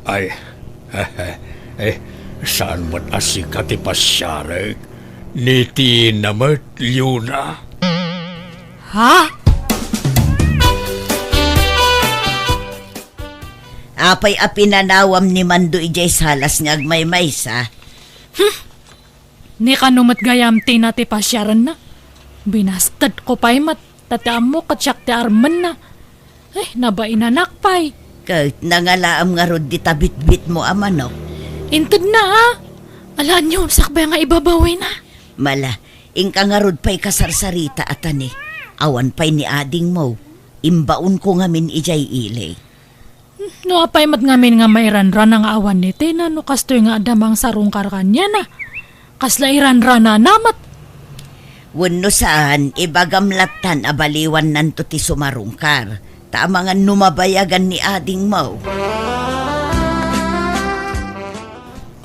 ay, eh, saan met a sika ti pasiarek? Ni Tina met, Leona? Ha? Apay a pinanawam ni Mando idiay salas nga agmaymaysa? Hmm. Ni kano met gayam Tina ti pasiarenna? Binastedko pay met, ta ti ammok ket siak ti armenna. Ay, nabainanak pay. Ket nangalaam ngarud dita bitbitmo a manok? Intedna, a. Ala, aniaw, sakbay nga ibabawina. Mala, inka ngarud pay kasarsarita a ta ni. Awan pay ni adingmo. Imbaonko ngamin idiay ili. No apay met ngamin nga mairanrana nga awan ni Tina no kastoy nga adda mangsarungkar kaniana? Kasla iranranana met? Wenno saan, ibagam lattan a baliwannanto ti sumarungkar, ta amangan no mabayagan ni adingmo.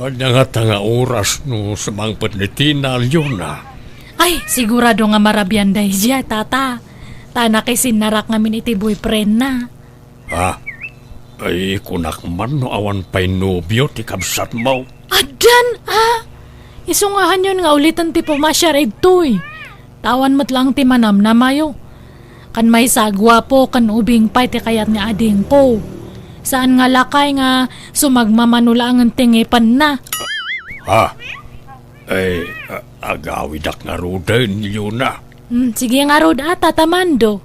Ania ngata nga oras no sumangpet ni Tina, Leona? Ay, sigurado nga marabian daydiay, Tata. Ta nakisinnarak ngamin iti boyfriendna. Ha? Ay, kunak man no awan pay nobio ti kabsatmo. Addan, a! Isu nga hanyon nga uliten ti pumasiar idtoy. Ta awan met laeng ti manamnamayo. Kan maysa a guapo ken ubing pay ti kayat ni adingko. Saan nga lakay nga sumagmamano laengen ti ngipenna. Ha? Ay, a-, agawidak ngaruden, Leona. Hmm, sige ngarud, a, Tata Mando.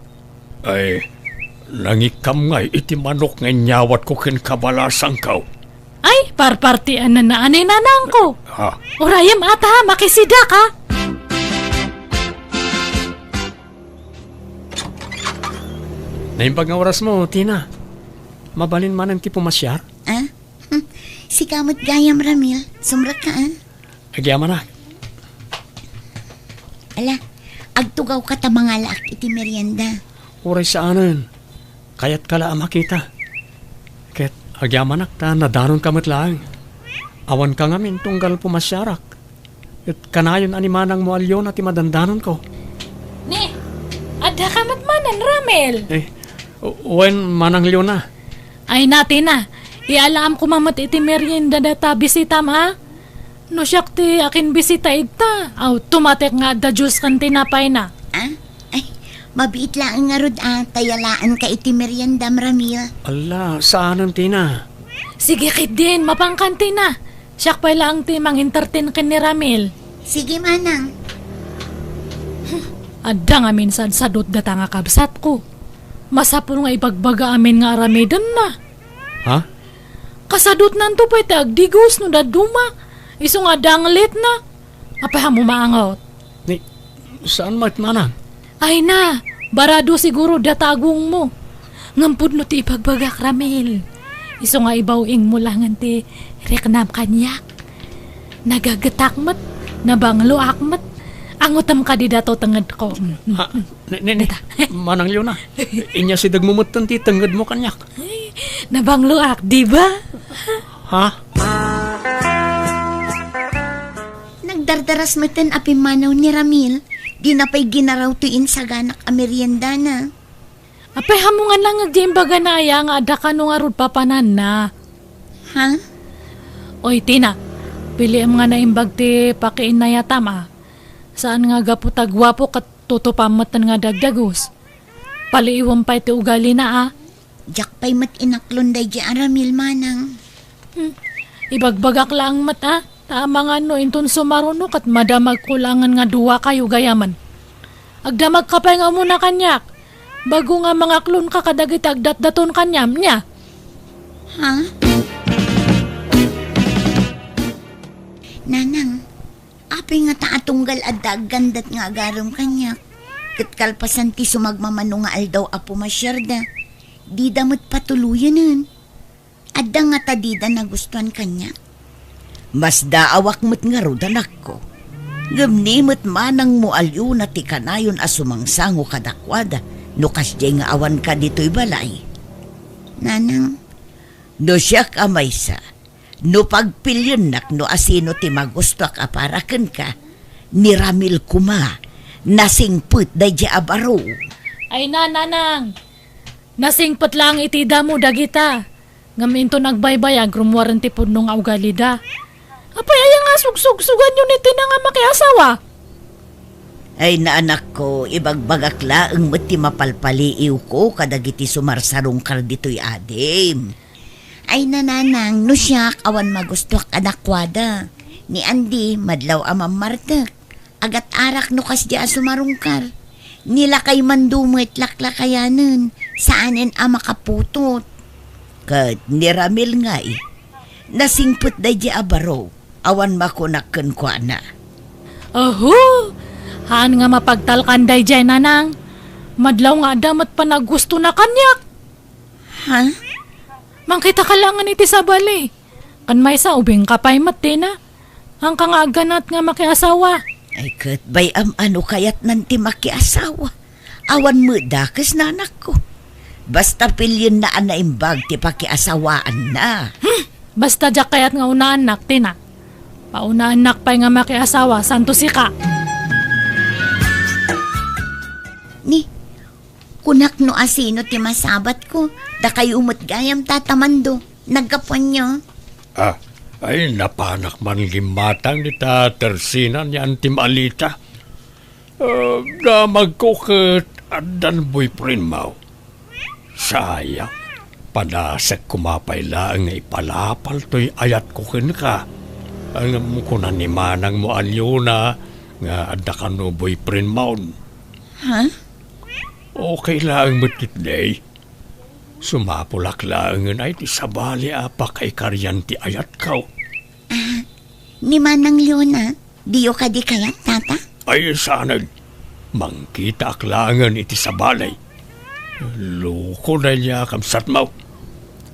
Ay, nangikkam ngay iti manok nga inyawatko ken kabalasangko. Ay, parpartian na naanay nanangko. Ha? Urayem ata, makisidak, a. Naimbag nga orasmo, Tina. Mabalin manen ti pumasiar? Ah? Hmm. Sika met gayam, Ramil. Sumrekka, a. Agyamanak. Ala, agtugawka ta mangalaak iti merienda. Uray saanen. Kayatka la a makita. Ket agyamanak ta nadanonka met laeng. Awanka ngamin tunggal pumasiarak. Ket kanayon a ni manangmo a Leona ti madandanonko. Ni, addaka met manen, Ramil? Eh, wen, Manang Leona. Ay, Tina, ialaam koma met iti merienda data bisitam, a? No siak ti akinbisita ita, automatic nga adda juice ken tinapayna. Ah? Ay, mabiit laeng ngarud a, ta yalaanka iti meriendam, Ramil. Ala, saanen, Tina. Sige ketdin, mapankan, Tina. Siak pay laeng ti mang-entertain ken ni Ramil. Sige, manang. Adda ngamin sadsadot data nga kabsatko. Masapul nga ibagbaga amin nga aramidenna. Ha? Kasadotnanto pay ti agdigos no dadduma. Isu nga danglitna. Apay a maangot? Ni, saan met, manang? Ay na, barado siguro datagongmo. Ngem pudno ti ibagbagak, Ramil. Isu nga ibaw-ingmo laengen ti riknam kaniak. Nagagetak met, nabangloak met. Angutem kadi dato tengedko. Mm, mm, Ha? mm. Ni, ni, ni, Dita. Manang Leona, inyasidegmo metten ti tengedmo kaniak. Ay, nabangloak, di ba? Ha? Nagdardaras metten a pimmanaw ni Ramil. Dina pay ginaraw toy insaganak a meriendana. Apay, hamongan lang nga di imbagana aya nga adda kano ngarud papananna. Ha? Oy, Tina, piliem nga naimbag ti pakiinnayatam, a. Saan nga gapu ta guapo ket tutupam metten nga dagdagus. Paliiwem pay ti ugalina, a. Diak pay met inaklon daydi a Ramil, manang. Hmm. Ibagbagak laeng met, a, ta amangan no inton sumaruno ket madamagko laengen nga duakayo gayamen. Agdamagka pay nga umuna kaniak, bago nga mangaklonka kadagiti agdatdaton kaniam, nia? Ha? Nanang, apay ngata a tunggal adda aggandat nga agarem kaniak? Ket kalpasan ti sumagmamano nga aldaw a pumasiarda, dida met patuloyenen. Adda ngata dida nagustuan kaniak? Masdaawak met ngarud, anakko. Ngem ni met manangmo a Leona ti kanayon a sumangsango kadakuada no kasdiay nga awanka ditoy balay. Nanang. No siak a maysa, no pagpiliennak no asino ti magustuak a para kenka, ni Ramil koma, nasingpet daydi a baro. Ay na, nanang! Nasingpet laeng iti damo dagita. Ngem inton agbaybayag, rummuaren ti pudno nga ugalida. Apay aya nga sugsugsuganyo ni Tina nga makiasawa? Ay, naanakko, ibagbagak laeng met ti mapalpaliiwko kadagiti sumarsarungkar ditoy adim. Ay, nanang, no siak, awan magustuak kadakuada. Ni Andy, madlaw a mammartek. Agat-arak no kasdi a sumarungkar. Ni lakay man dumet laklakayanen, saanen a makaputot. Ket ni Ramil ngay, nasingpet daydi a baro, awan makunak kenkuana. Aho! Haan nga mapagtalkan daydiay, nanang. Madlaw nga adda met panaggusto na kaniak. Ha? Mangkita ka laengen iti sabali. Ken maysa, ubingka pay met, Tina. Haanka nga agganat nga makiasawa. Ay, ket bay-am a no kayatnan ti makiasawa. Awan met dakes, nanakko. Basta pilienna a naimbag ti pakiasawaanna. Hmm! Basta diak kayat nga unaannak, Tina. Paunaannak pay nga makiasawa, santo sika. Ni, kunak no asino ti masabatko, dakayo met gayam, Tata Mando. Naggapuanyo? Ah, ay, napanak man gimmatang dita tersina ni Antim Alita. Ah, damagko ket addan boyfriendmo. Sayang, padasek koma pay laeng nga ipalapal toy ayatko kenka. Ngem kuna ni manangmo a Leona nga adda kano boyfriendmo. Ha? Okay laeng met ketdi. Sumapulak laengen ay ti sabali a pakaikarian ti ayatko. Ah, ni Manang Leona, diyo kadi kayat, Tata? Ay, saanen. Mangkitaak laengen iti sabali. Loko daydiay a kabsatmo.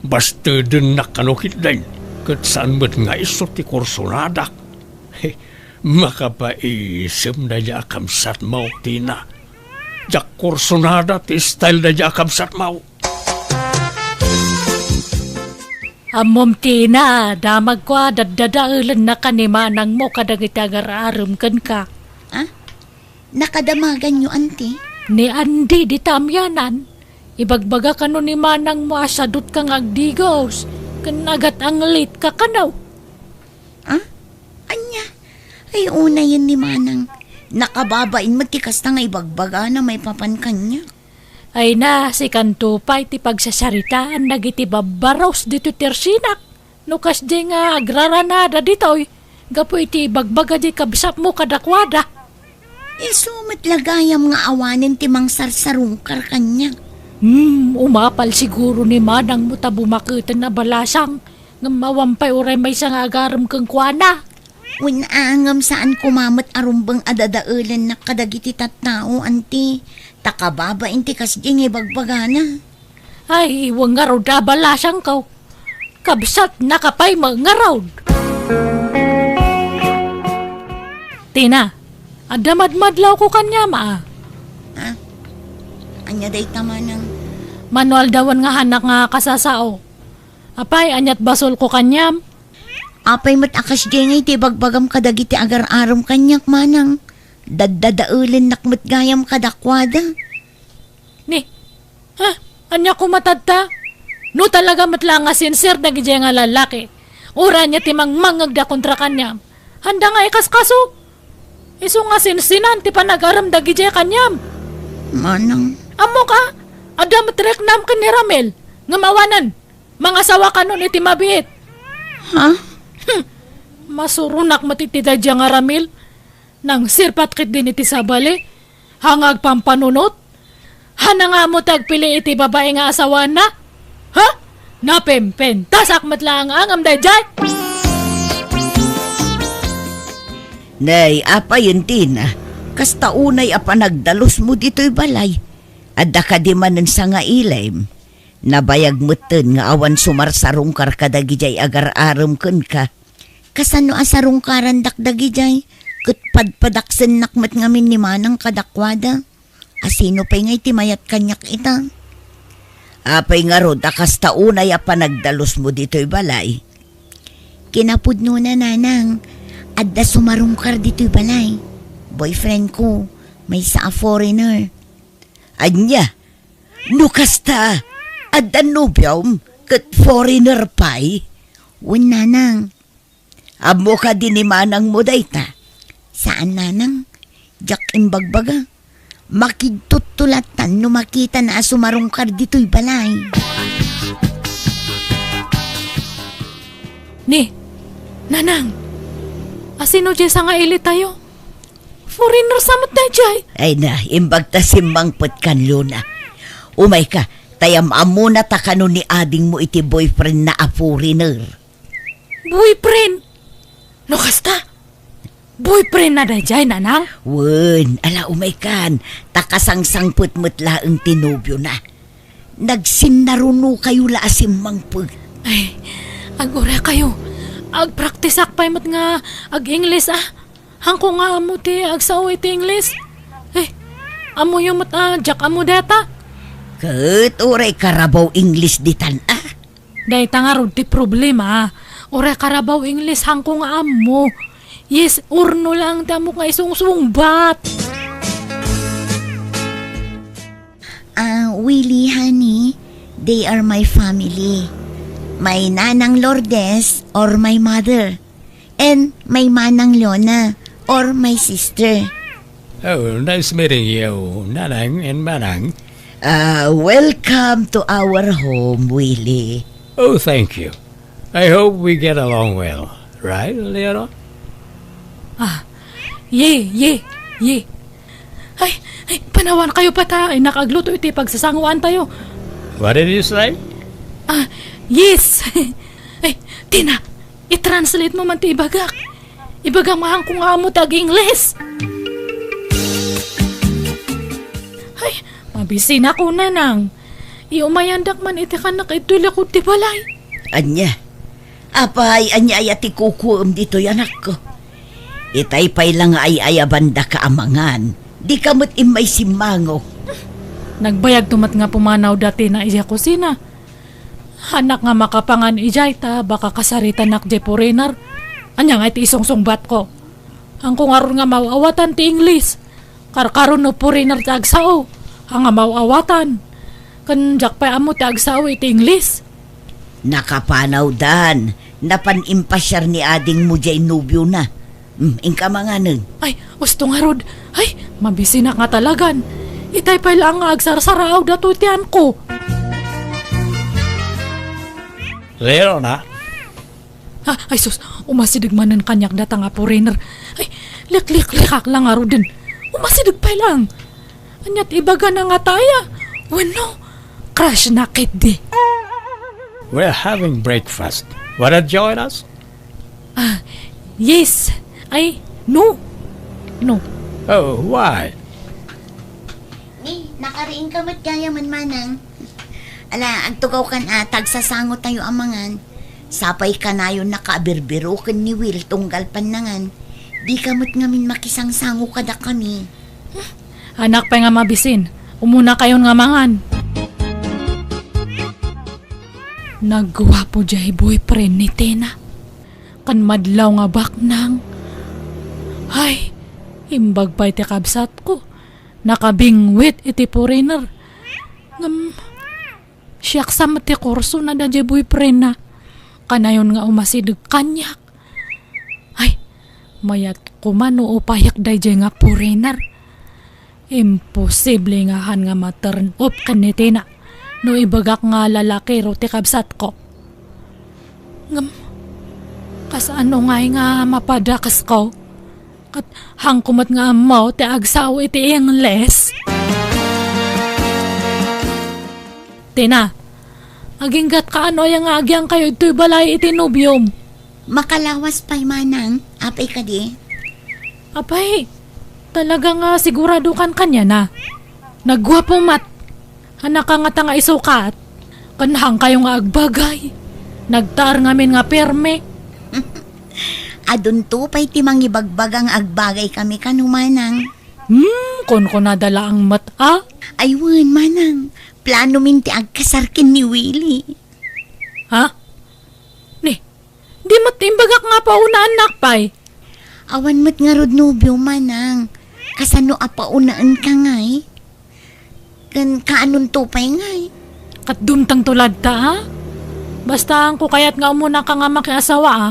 Bastedennak kano ketdin, ket saan met nga isu ti kursonadak. He, makapaisem daydiay a kabsatmo, Tina. Diak kursonada ti style daydiay a kabsatmo. Ammom, Tina, damagko a daddadaelennak ni manangmo kadagiti agar-arem kenka. Ah? Nakadamaganyo, Anti? Ni Andy dita amianan. Ibagbaga kano ni manangmo a sadutka nga agdigos, ken agat-anglitka kano. Ah? Ania? Ay, unayen ni manang. Nakababain met ti kasta nga ibagbagana maipapan kaniak. Ay na, sikanto pay ti pagsasaritaan dagiti babbaros ditoy tersinak. No kasdi nga agraranada ditoy, gapu iti ibagbaga di kabsatmo kadakuada. Isu met la gayam nga awanen ti mangsarsarungkar kaniak. Hmm, umapal siguro ni manangmo ta bumaketen a balasang, ngem awan pay uray maysa nga agarem kenkuana. Wen a, ngem saan koma met a rumbeng a dadaelennak kadagiti tattao, Anti, ta kababain ti kasdi nga ibagbagana. Ay, wen ngarud a balasangko. Kabsatnaka pay met ngarud. Tina, Adda madmadlawko kaniam, a. Ha? Ania dayta, manang? Mano aldawen nga hanak nga kasasao. Apay, aniat basolko kaniam? Apay met a kasdiay nga iti ibagbagam kadagiti agar-arem kaniak, manang? Daddadaelennak met gayam kadakuada. Ni, ha? Ania koma tatta? No talaga met la nga sincere dagidiay nga lalaki, uray ania ti mangmangngegda kontra kaniam, haanda nga ikaskaso. Isu nga sinsinan ti panag-arem dagidiay kaniam. Manang. Ammok a, adda met riknam ken ni Ramil, ngem awanen, mangasawa kanon iti mabiit. Ha? Hmm. Masuronak met iti daydiay nga Ramil. Nangsirpat ketdin iti sabali, ha nga agpampanunot, hana nga ammo ti agpili iti babai nga asawaanna? Ha? Napempentasak met laeng ngem daydiay! Nay, apayen, Tina, kasta unay a panagdalusmo ditoy balay. Adda kadi manen sangailim. Nabayag metten nga awan sumarsarungkar kadagidiay agar-arem kenka. Kasano a sarungkarandak dagidiay, ket padpadaksennak met ngamin ni Manang kadakuada. Asino pay ngay ti mayat kaniak ita? Apay ngarud a kasta unay a panagdalusmo ditoy balay? Kinapudnona, Nanang, adda sumarungkar ditoy balay. Boyfriend ko, maysa a foreigner. Ania? No kasta, adda nobiom ket foreigner pay? Wen, Nanang. Ammo kadi ni manangmo dayta? Saan, Nanang. Diak imbagbaga. Makigtutto lattan no makitana a sumarungkar ditoy balay. Ni, Nanang, asino diay sangailitayo? Foreigner sa met daydiay. Ay na, imbag ta simmangpet kan Luna. Umayka, ta am-ammona ta kano ni adingmo iti boyfriendna a foreigner. Boyfriend? No kasta, boyfriendna daydiay, Nanang? Wen, ala umaykan, ta kasangsangpet met laeng ti nobiona. Nagsinnarunokayo la a simmangpet. Ay, agurekayo. Agpraktisak pay met nga ag-Ingles, a. Haanko nga ammo ti agsao iti Ingles. Ay, ammoyo met a diak ammo dayta. Ket uray karabaw Ingles ditan, a. Dayta ngarud ti problema, a. Uray karabaw Ingles, haanko nga ammo. Yes or no lang ti ammok nga isungsungbat. Ah, Willie, honey, they are my family. My Nanang Lourdes or my mother. And my Manang Leona or my sister. Oh, nice meeting you, Nanang and Manang. Ah, welcome to our home, Willie. Oh, thank you. I hope we get along well. Right, Leona? Ah, ye, ye, ye. Ay, ay, panawankayo pa ta, ay, nakagluto iti pagsasanguantayo. What did you say? Ah, yes. Ay, Tina, i-translate mo man ti ibagak. Ibagam nga haanko nga ammo ti ag-Ingles. Ay, mabisinakon, Nanang. Iumayandak man iti kanak iti likod ti balay. Ania? Apay, ania aya ti kukuem ditoy, anakko? Itay pay la nga ay-ayabandaka a mangan, dika met immay simmango. Nagbayagto met nga pumanawda Tina idiay kusina. Haannak nga makapangan idiay ta baka kasaritanak diay foreigner. Ania ngay ti isungsungbatko? Haanko ngarud nga maw-awatan ti Ingles. Karkaro no foreigner ti agsao, haan nga maw-awatan. Ken diak pay ammo ti agsao iti Ingles. Nakapanawdan, napan impasiar ni adingmo diay nobiona. Hmm, inka manganen. Ay, usto ngarud. Ay, mabisinak nga talagan. Itay pay laeng nga agsarsaraaw datoy ti haanko. Leona, Ah, ay sus, umasideg manen kaniak data nga foreigner. Ay, likliklikak lang ngaruden. Umasideg pay lang. Aniat ibagana nga taya? Wenno, crush na ketdi. We're having breakfast. Wanna join us? Ah, yes. Ay, no. No. Oh, why? Ni, nakariingka met gayam, Manang. Ala, agtugawkan a, ta agsasangotayo a mangan. Sapay kanayon nakabirbiroken ni Will tunggal pannangan. Dika met ngamin makisangsango kadakami. Annak pay nga mabisin, umunakayon nga mangan. Nagguapo diay boyfriend ni Tina. Kan madlaw nga baknang. Ay, imbag pay ti kabsatko. Nakabingwit iti foreigner. Ngem, siak sa met ti kursona daydiay boyfriendna. Kanayon nga umasideg kaniak. Ay, mayat koma no upayak daydiay nga foreigner. Imposible nga han nga ma-turn off ken ni Tina no ibagak nga lalakiro ti kabsatko. Ngem, kasano ngay nga mapadakesko? Ket hanko met nga ammo ti agsao iti Ingles. Tina, aginggatka no aya nga agyangkayo ditoy balay iti nobiom? Makalawas pay manang, apay kadi? Apay, talaga nga sigurado kan kaniana? Nagguapo met. Hanaka ngata nga isukat. Ken hankayo nga agbagay. Nagtaer ngamin nga pirmi. Adunto pay ti mangibagbaga nga agbagay kami kano manang. Hmm, kunkunada laeng met a? Ay wen, manang. Plano min ti agkasar ken ni Willie. Ha? Ni, di met imbagak nga paunaan nakpay? Awan met ngarud nobio, manang. Kasano a paunaen ka ngay? Ken kaanonto pay ngay? Ket dumteng to ladta, a? Basta, ko kayat nga umuna ka nga makiasawa, a?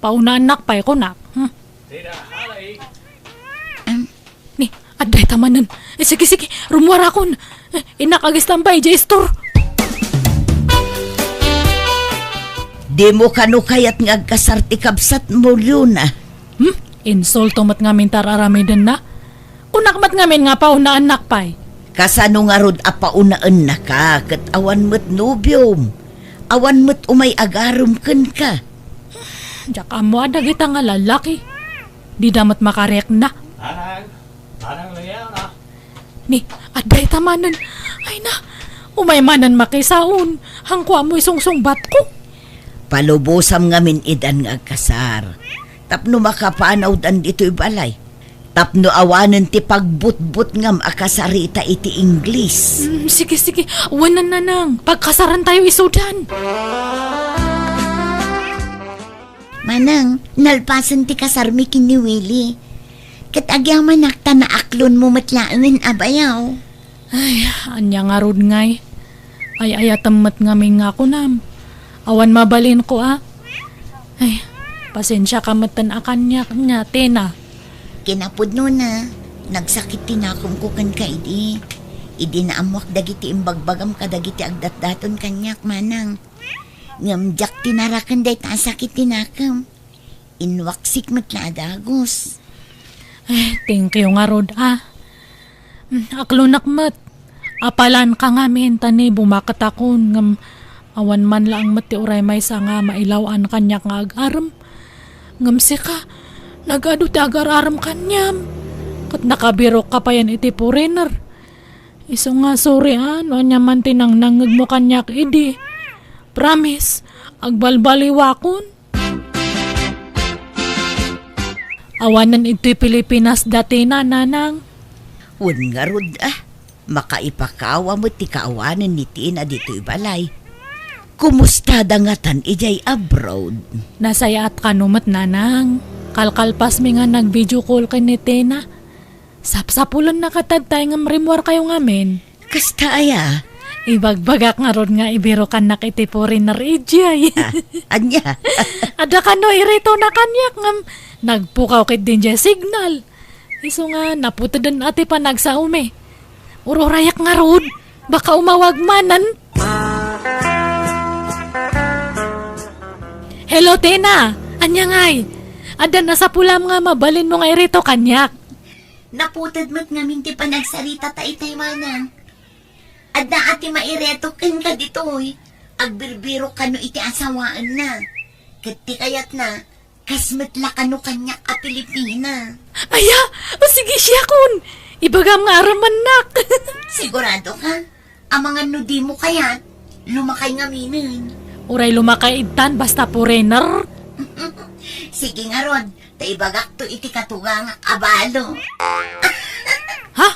Paunaennak pay, kunak. Hmm. Ni, adda ita manen. Eh, sige, sige, rumuarakon. Eh, innak agistambay, idiay istor. Dimo kano kayat nga agkasar ti kabsatmo, Leona? Hmm? Insulto met ngamin ti ar-aramidenna. Kunak met ngamin nga paunaennak pay. Kasano ngarud a paunaennaka ket awan met nobiom? Awan met umay agarem kenka? Diak ammo a dagita nga lalaki. Dida met makarikna. Manang, manang Leona. Ni, adda ita manen. Ay na, umay manen makisaon. Hanko ammo isungsungbatko. Palubosam ngamin idan nga agkasar. Tapno makapanawdan ditoy balay. Tapno awanen ti pagbutbutngam a kasarita iti Ingles. Mm, sige, sige. Wen, nanang. Pagkasarantayo isudan. Manang, nalpasen ti kasarmi ken ni Willie. Ket agyamanak ta naaklonmo met laengen a bayaw. Ay, ania ngarud ngay? Ay-ayatem met ngamin nga kunam. Awan mabalinko a. Ay, pasensiaka metten a kaniak nia, Tina. Kinapudnona, nagsakit ti nakomko kenka idi. Idi naammoak dagiti imbagbagam kadagiti agdatdaton kaniak, manang. Ngem diak tinaraken dayta a sakit ti nakem. Inwaksik met la a dagus. Eh, thank you ngarud, a. Mm, aklonak met. Apalanka ngamin ta ni bumaketakon, ngem awan man laeng met ti uray maysa nga mailaw-an kaniak nga agarem. Ngem sika, nagadu ti agar-arem kaniam. Ket nakabirokka payen iti foreigner. Isu nga sorry, a, no ania man ti nangnangngegmo kaniak idi. Promise, agbalbaliwakon. Awanen idtoy Pilipinas dati, nanang. Wen ngarud, a. Makaipakawa met ti kaawanen ni Tina ditoy balay. Kumustada ngatan idiay abroad? Nasayaat kano met, nanang. Kalkalpasmi nga nag-video call ken ni Tina. Sapsapulenna katadtay ngem rimmuarkayo ngamin. Kasta aya? Ibagbagak ngarud nga ibirokannak iti foreigner idiay. Ah, ania? Adda kano iritona kaniak ngem nagpukaw ketdin diay signal. Isu nga naputeden a ti panagsaomi. Ururayak ngarud, baka umawag manen. Hello, Tina. Ania ngay? Adda nasapulam nga mabalinmo nga irito kaniak. Naputed met ngamin ti panagsarita ta itay manang. Adda a ti maireto kenka ditoy. Agbirbirok kano iti asawaenna. Ket ti kayatna, kas met la kano kaniak a Pilipina. Aya, o sige, siakon. Ibagam nga arammannak. Sigurado ka? Amangan no dimo kayat, lumakay ngaminen. Uray lumakay ittan, basta foreigner. Sige ngarud, Ta ibagakto iti katugangak a balo. Ha?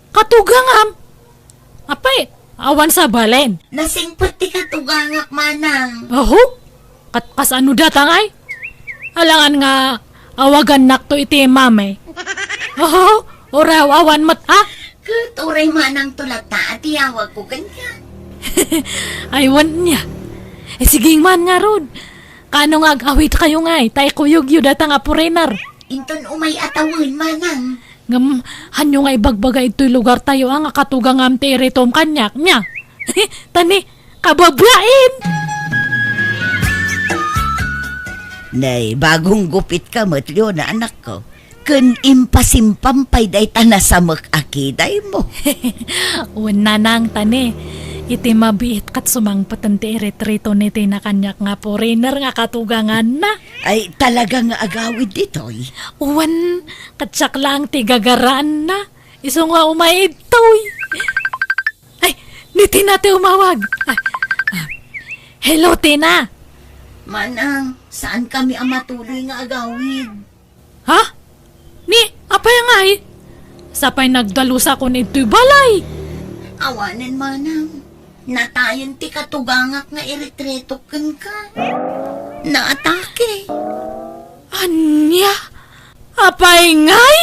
Katugangam? Apay, awan sabalen. Nasingpet ti katugangak, manang. Aho? Kat-, kasano datang ay? Alangan nga awagannakto iti mami. Aho? Uraw, awan met, ha? Ket uray manang to latta a tiyawagko kenka. Ay, wen niya. Eh, sige man ngarud. Kano nga ag-awid kayo ngay, ta ikuyogyo datang a foreigner. Inton umay a tawen, manang. Ngem, hanyo nga ibagbaga itoy lugar tayo, a, nga katugangam ti iritom kaniak, nia? Tani, kababain! Nay, bagong gupitka met, Leona, anakko. Ken impasimpam pay dayta nasamek a kidaymo. Wen, nanang, tani, iti mabiit ket sumangpeten ti iritritona ti kaniak nga foreigner nga katuganganna. Ay, talaga nga agawid ditoy. Wen, ket siak laeng ti gagaraanna. Isu nga umay idtoy. Ay, ni Tina ti umawag. Ah, ah. Hello, Tina. Manang, saan kami a matuloy nga agawid? Ha? Ni, apay ngay? Sapay nagdalus akon itoy balay. Awanen, manang. Natayen ti katugangak nga iritretok kenka. Naatake. Ania? Apay ngay?